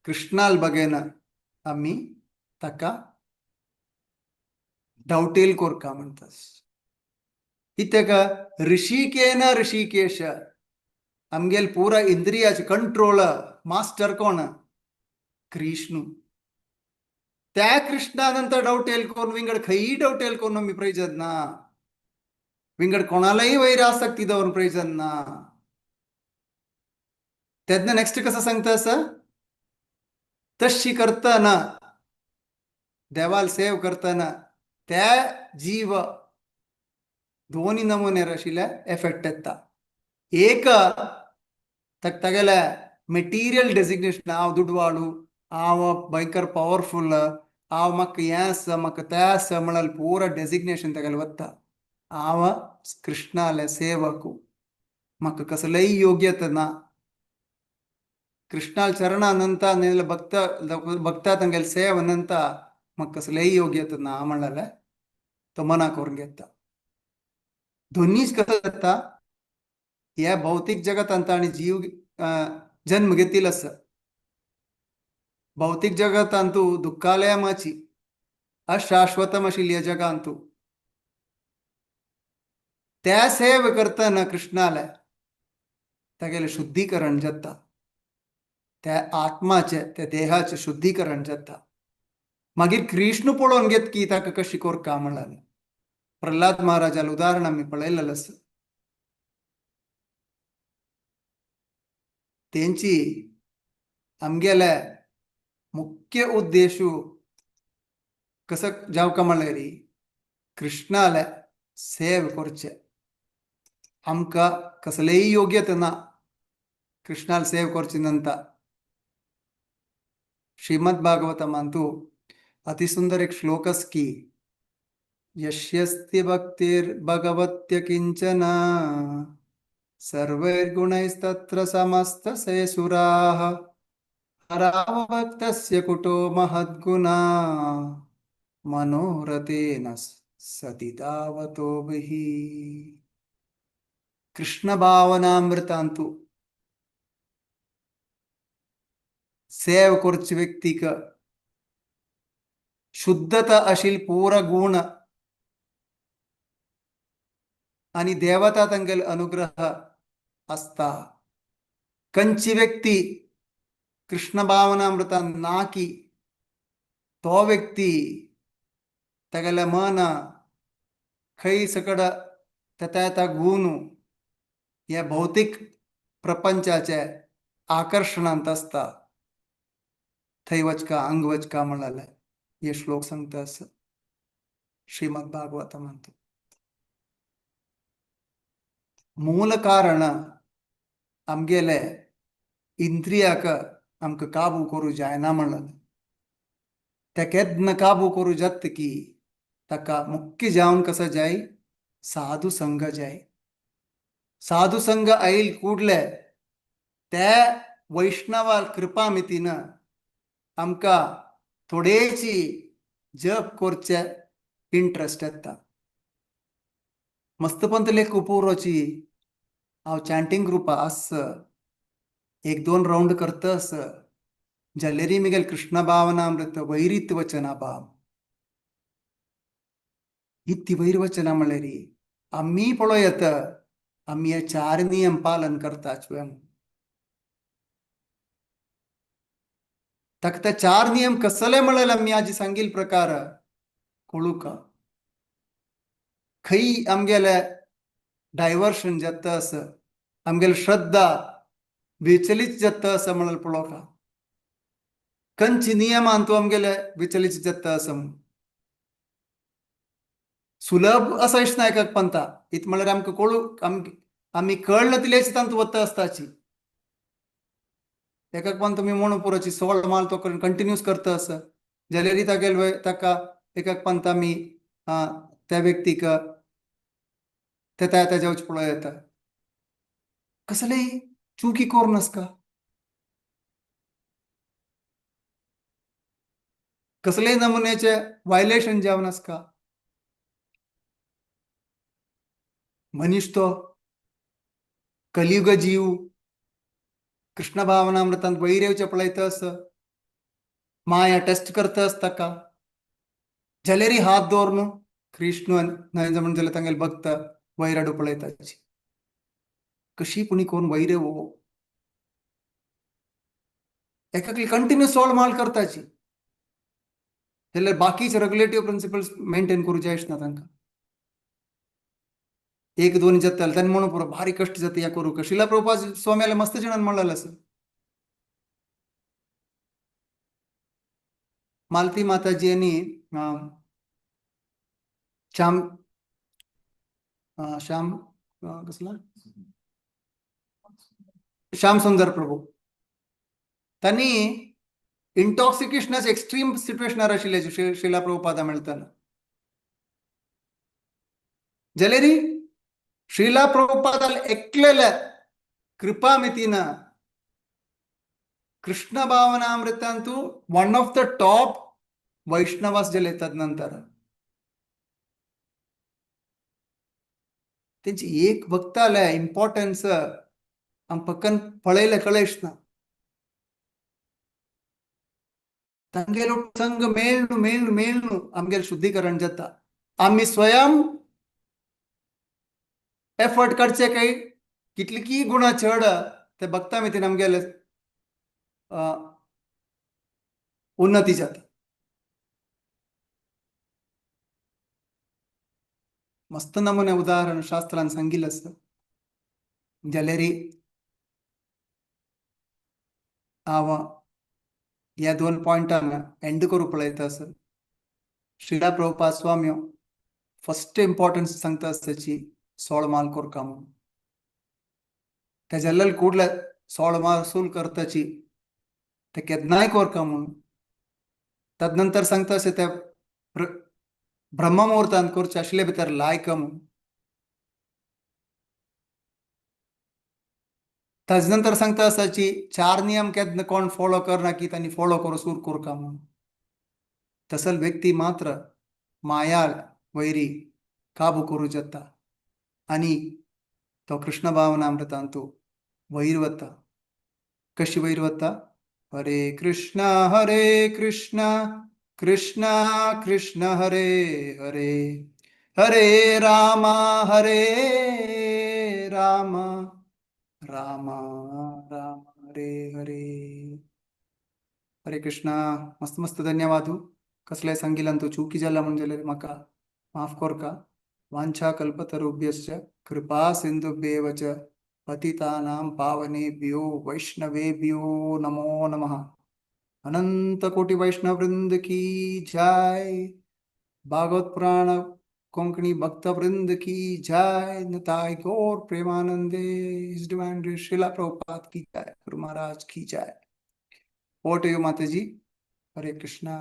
कृष्णाल बगेन आमी ताका डावटेल कोरका म्हणटास. कित्याक ऋषिकेन ऋषिकेश आमगेल पूरा इंद्रियाचे कंट्रोल मास्टर कोण, कृष्णू. त्या कृष्णानंतर डावटेल कोण विंगड खंयी डावटेल कोण आमी प्रयोजन ना, विंगड कोणालाही वैर आसक्ती दवरून प्रयोजन ना. तेन्ना नेक्स्ट कसं सांगता असं, तशी करताना देवाल सेव करताना त्या जीव दोन्ही नमुने आशिल्ले एफेक्ट येता. एक तागेले मेटिरियल डेसिग्नेशन, हांव दुडवाळू, हांव भयंकर पॉवरफुल, हांव म्हाका हें आसा म्हाका तें आसा म्हळ्यार पुरा डेसिग्नेशन तागेलें वता. हांव कृष्णाले सेवक, म्हाका कसलेय योग्यता ना. कृष्णाल चरणानंत भक्त भक्ता तांगेले सेवनंत म्हाका कसलेय योग्यता ना म्हणलें तो मना करून घेता. दोन्हीच कसं जाता, ह्या भौतिक जगतांत आनी जीव जन्म घेतील आसा. भौतिक जगतांतू दुःखालयमाची अशाश्वतम आशिल्ली ह्या जगांतू त्या सेव करतना कृष्णाले तागेलें शुद्धीकरण जाता, त्या आत्माचें त्या देहाचें शुद्धीकरण जाता. मागीर कृष्ण पळोवन घेत की ताका कशी कोरका म्हणलें. प्रल्हाद महाराजाले उदाहरण आमी पळयलेलें आसा. तेंची आमगेले मुख्य उद्देशू कसो जावका म्हणल्यार कृष्णाले सेव करचे. आमकां कसलेय योग्यता ना कृष्णाल सेव करचे नंतर. श्रीमद भागवतमांतु अतिसुंदर एक श्लोक आसा की यस्यस्ति भक्तिर्भगवत्य किंचन सर्वैर्गुणैस्तत्र समस्तसेसुराः हरावभक्तस्य कुतो महद्गुणा मनोरथेन सति धावतोभिः. कृष्ण भावनामृतांतु सेव करचे व्यक्तीक शुद्धता आशिल्ले पूरा गुण आणि देवता तांगेले अनुग्रह आसता. कंची व्यक्ती कृष्ण भावनामृतान ना की तो व्यक्ती तागेले मन खंय सकड तेता येता गुण ह्या भौतिक प्रपंचाचे आकर्शणांत आसता. थंय वचका अंग वचका म्हणलें हे श्लोक सांगता आसा श्रीमद भागवतमांतु. मूल कारण आमगेले इंद्रियाक आमकां काबू करूं जायना म्हणलें. ते केन्ना काबू करूं जाता की ताका मुख्य जावन कसो जाय साधू संघ जाय. साधू संघ आयल कूडले ते वैष्णवा कृपा मितीन आमकां थोडेची जप करचे इंट्रस्ट येता. मस्तपंत लेख पुरोची हांव चॅन्टिंग ग्रुपा आस एक दोन रावंड करतस जाल्यारी मिगेल कृष्ण भावनामृत वैरित वचना बाब इत्ती वैरवचना म्हणल्यार आमी पळोवं येता आमी हे चार नियम पालन करता. ताका ते चार नियम कसले म्हणले आमी आजी सांगील प्रकार कळूका खंय आमगेले डायवर्शन जाता आसा, आमगेले श्रद्धा विचलित जाता आसा म्हणल्यार पळोवका. कंची नियमान तूं आमगेले विचलित जाता आसा. सुलभ असा ना एकाक पंथा इत म्हणल्यार आमकां कळू आमी कळना तितलेच तांतू वता आसताची. एकाक पंथ तुमी म्हणू पुरोची 16 माल तो कंटिन्यूस करता आसा जाल्यार तागेले ताका एकाक पंथ आमी त्या व्यक्तीक तेता येता जेवचे पळोवं येता. कसलेय चुकी करूं नासका, कसलेय नमुन्याचे वायलेशन जावन नासका. मनीस तो कलियुग जीव कृष्ण भावनामृतांत वैर येवचे पळयता आसा, माया टेस्ट करता आसता ताका. जाल्यारी हात दवर न्हू कृष्ण न्हय म्हण जाल्यार तांगेले भक्त वैराडू पळयताची कशी पुणी करून वैर हो एकाकली कंटिन्यू 16 माल करताची जाल्यार बाकीचे रेगुलेटिव्ह प्रिंसिपल्स मेंटेन करूं जायच ना तांकां. एक दोन जाता तांणी म्हणून पुरो भारी कश्ट जाता या करूं. शिला प्रभुपाद स्वाम्याला मस्त जणान म्हणलेलें आसा. मालती माताजी यांनी श्याम श्याम कसला श्याम सुंदर प्रभू त्यांनी इंटॉक्सिकेशनाचे एक्स्ट्रीम सिच्युएशनार आशिल्ले शिला प्रभुपादा मेळतना. जाल्यारी श्रीला प्रभुपादाल एकलेले कृपा मितीन कृष्ण भावनामृतांतु वन ऑफ the top वैष्णवास जाले तदनंतर तेंची एक भक्ताले इम्पॉर्टन्स आम पक्कन पळयलें कळयच ना. तांगेलो संग मेळनु मेळनु मेळनु आमगेलें शुद्धीकरण जाता. आमी स्वयं एफर्ट काडचे काय कितली की गुणां चड ते भक्ता मितीन आमगेले उन्नती जाता. मस्त नमुने उदाहरण शास्त्रान सांगिल्लें आसा. जाल्यार हांव ह्या दोन पॉयंटान एंड करूं पळयता आसा. श्रीला प्रभुपाद स्वामी फर्स्ट इम्पॉर्टन्स सांगता आसताची सोळ माल कोरका म्हणून. त्या जाल्ले कुडले सोळ माल सूल करताची ते केन्नाय कोरका म्हणून. तदनंतर सांगता अशें त्या ब्रह्ममुहूर्तान करचे आशिल्ले भितर लायक म्हणून. ताजे नंतर सांगता आसाची चार नियम केन्ना कोण फॉलो करना की तांणी फॉलो करूं सूर कोरका म्हणून. तसल व्यक्ती मात्र माया वैरी काबू करूं जाता आनी तो कृष्ण भावनामृतांतु वैर वता. कशी वैर वता? हरे कृष्ण हरे कृष्ण कृष्ण कृष्ण हरे हरे हरे राम हरे राम राम राम हरे हरे. हरे कृष्णा. मस्त मस्त धन्यवाद. कसले सांगिल्ल्यान तूं चुकी जाला म्हूण जाल्यार म्हाका माफ कोरका. वाञ्छा कल्पतरुभ्यश्च कृपा सिन्धुभ्येव च पतितानां पावनेभ्यो वैष्णवेभ्यो नमो नमः. अनंत कोटि वैष्णव वृंद की जय. भागवत पुराण कोंकणी भक्त वृंद की जय. निताय गौर प्रेमानंदे his divine grace Srila Prabhupada की जय. गुरु महाराज की जय. Over to you Mataji. Hare Krishna.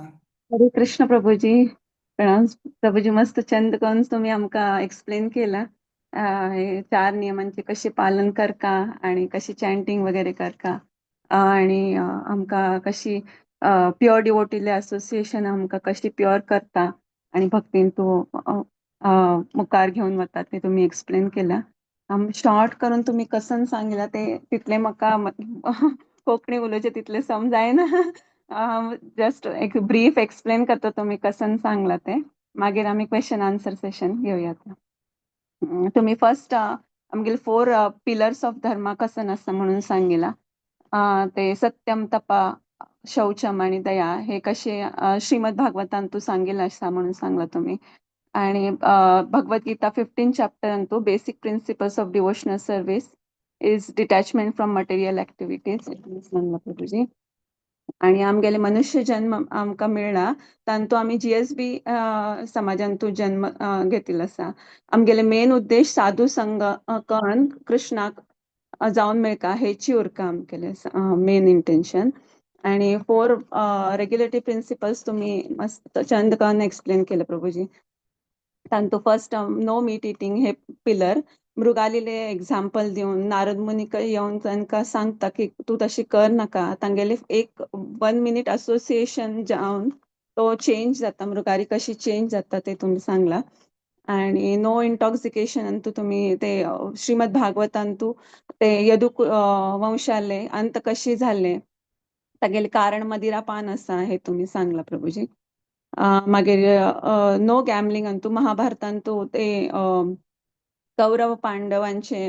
Hare Krishna Prabhuji. प्रणाम प्रभुजी. मस्त चंद करून तुम्ही आमकां एक्सप्लेन केला हे चार नियमांचे कसे पालन करका आणि कशी चॅन्टिंग वगैरे करका आणि आमकां कशी प्युअर डिवोटीले असोसिएशन आमकां कशी प्युअर करता आणि भक्तीन तूं मुखार घेवन वता ते तुम्ही एक्सप्लेन केला. शॉर्ट करून तुम्ही कसन सांगिला ते तितले म्हाका कोंकणी उलोवचें तितलें समजायना. जस्ट एक ब्रीफ एक्सप्लेन करता तुम्ही कसन सांगला ते. मागीर आमी क्वेश्चन आन्सर सेशन घेवया. तुम्ही फर्स्ट आमगेले फोर पिलर्स ऑफ धर्मा कसन आसा म्हणून सांगिला. ते सत्यम तपा शौचम आणि दया हे कसे श्रीमद भागवतान तू सांगिल आसा म्हणून सांगला तुम्ही. आणि Bhagavad Gita 15 chapter basic principles of devotional service is detachment from material activities सांगला प्रभुजी. आणि आमगेले मनुष्य जन्म आमकां मेळ्ळा तांतू आमी जीएसबी समाजांतू जन्म घेतिल्लो आसा. आमगेले मेन उद्देश साधू संघ करून कृष्णाक जावन मेळका हेची उरका आमगेले मेन इंटेन्शन. आणि फोर रेग्युलेटरी प्रिन्सिपल्स तुम्ही मस्त चंद करून एक्सप्लेन केलं प्रभुजी. तांतू फर्स्ट नो मीट इटिंग हे पिलर मृगालीले एक्झाम्पल दिवन नारद मुनीक येवन तांकां सांगता की तूं तशी कर नाका. तांगेले एक 1 मिनीट असोसिएशन जावन तो चेंज जाता, मृगारी कशी चेंज जाता ते तुमी सांगला. आणि नो इंटॉक्सिकेशन तुम्ही ते श्रीमद भागवतांतू ते यदु वंशाले अंत कशी झाले तागेले कारण मदिरा पान आसा हे तुम्ही सांगला प्रभुजी. मागीर नो गॅमलिंग अंतू महाभारतांतू ते कौरव पांडवांचे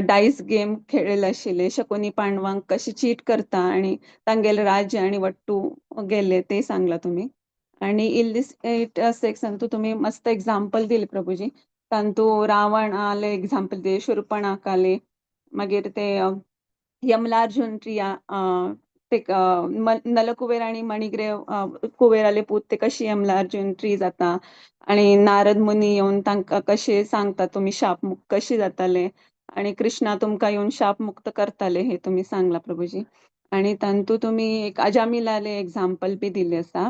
डायस गेम खेळलेले आशिल्ले. शकुनी पांडवांक कशी चीट करता आणि तांगेले राज्य आणि वट्टू गेले ते सांगला तुम्ही. आणि इलिसिट सेक्स अंतू तुम्ही मस्त एक्झाम्पल दिले प्रभुजी. तांतू रावण आले एक्झाम्पल दिले, शूर्पणख आले, मागीर ते यमलार्जुन क्रिया ते नलकुबेर आणि मणिग्रेव कुबेराले पूत ते कशी यमलार्जुन ट्री जाता आणि नारद मुनी येवन तांकां कशे सांगता तुमी शापमुक्त कशी जाताले आणि कृष्णा तुमकां येवन शापमुक्त करताले हे तुम्ही सांगला प्रभुजी. आणि तांतू तुमी एक अजामिलाले एक्झाम्पल बी दिले आसा.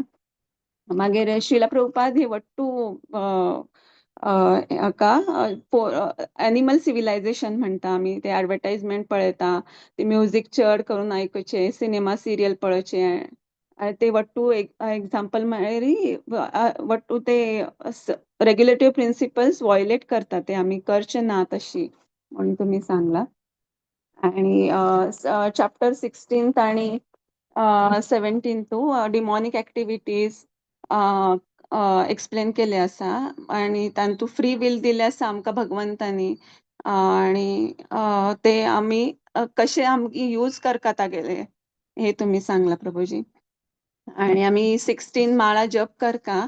मागीर श्रीला प्रभुपाद हे वट्टू हाका एनिमल सिविलायझेशन म्हणटा आमी ते एडवर्टायजमेंट पळयता, ते म्युजीक चड करून आयकुचें, सिनेमा सिरियल पळोवचें आणि ते वट्टू एक एग्जाम्पल म्हळ्यार वट्टू ते रेग्युलेटिव्ह प्रिन्सिपल्स वॉयलेट करता, ते आमी करचे ना तशी म्हणून तुमी सांगला. आणि चॅप्टर 16 आणि 17 डिमॉनिक ऍक्टिव्हिटीज एक्सप्लेन केले आसा आणि तांतू फ्री will दिले आसा आमकां भगवंतांनी आणि ते आमी कशे आमी यूज करता तागेले हे तुम्ही सांगला प्रभूजी. आणि आमी 16 माळा जप करका,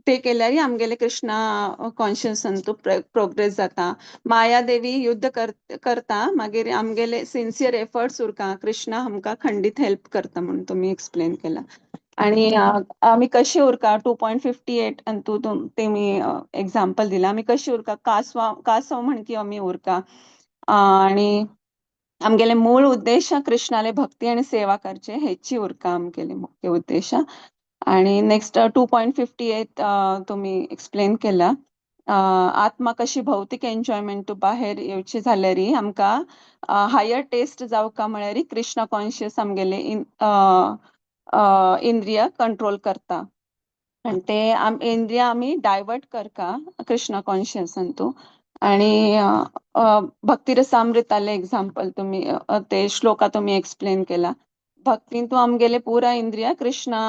ते केल्यार आमगेले कृष्णा कॉन्शियसांतू प्रोग्रेस जाता. माया देवी युद्ध करता, मागीर आमगेले सिन्सियर एफर्ट्स उरका, कृष्णा आमकां खंडीत हेल्प करता म्हणून तुम्ही एक्सप्लेन केला. आणि आमी कशे उरका 2.58 अंतू तेमी एग्जाम्पल दिला, आमी कशे उरका कासव म्हणकी आमी उरका. आणि आमगेले मूळ उद्देश कृष्णाले भक्ती आणि सेवा करचे हेची उरका आमगेले मुख्य उद्देश. आणि नेक्स्ट 2.58 तुम्ही एक्सप्लेन केला, आत्मा कशी भौतिक एन्जॉयमेंट बाहेर येवची जाल्यार आमकां हायर टेस्ट जावका म्हळ्यार कृष्णा कॉन्शियस आमगेले इंद्रिय कंट्रोल करता आणि ते इंद्रिय आमी डायवर्ट करका कृष्णा कॉन्शियसांतू. आणि भक्तिरसामृताले एग्जाम्पल तुम्ही ते श्लोका तुम्ही एक्सप्लेन केला, भक्तींतू आमगेले पुरा इंद्रिय कृष्णा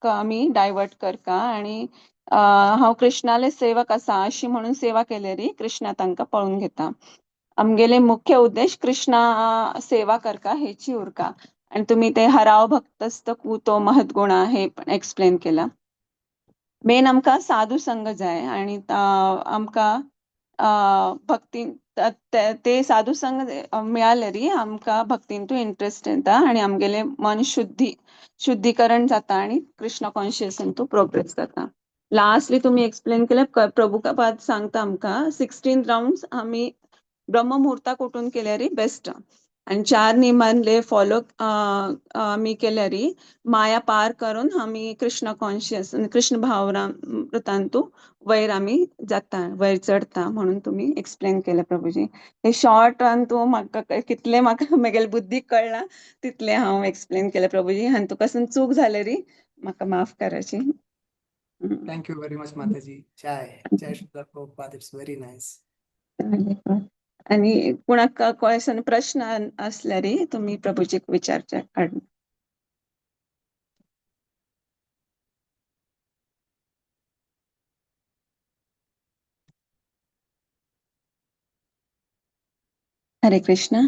आमी डायवर्ट करका आणि हांव कृष्णाले सेवक आसा अशी म्हणून सेवा केल्यारी कृष्णा तांकां पळोवन घेता. आमगेले मुख्य उद्देश कृष्णा सेवा करका हेची उरका. आणि तुम्ही ते हराव भक्तस्त कुतो महद्गुणा हे पण एक्सप्लेन केला. मेन आमकां साधू संग जाय आणि आमकां भक्ती ते साधू संग मिळाल्यारी आमकां भक्तींतू इंट्रस्ट येता आणि आमगेले मन शुद्धीकरण जाता आणि कृष्ण कॉन्शियसांतू प्रोग्रेस जाता. लास्टली तुम्ही एक्सप्लेन केले प्रभुपाद सांगता आमकां 16 राउंड्स आमी ब्रह्ममुहूर्ताक उठून केल्यारी बेस्ट आणि 4 नियमांले फॉलो आमी केल्यारी माया पार करून आमी कृष्ण कॉन्शियस कृष्ण भावनामृतांतू वयर आमी जाता, वयर चडता म्हणून तुम्ही एक्सप्लेन केले प्रभूजी. हे शॉर्ट अंतू म्हाका कितले म्हाका म्हगेले बुद्धीक कळ्ळां तितले हांव एक्सप्लेन केले प्रभूजी. आनी तुका चूक जाल्यारी म्हाका माफ कराची. Thank you very much, Mataji. Jai. Jai Srila Prabhupada. It's very nice. आणि कोणाक क्वेश्चन प्रश्न असल्यारी तुम्ही प्रभूजीक विचारचे. हरे कृष्ण.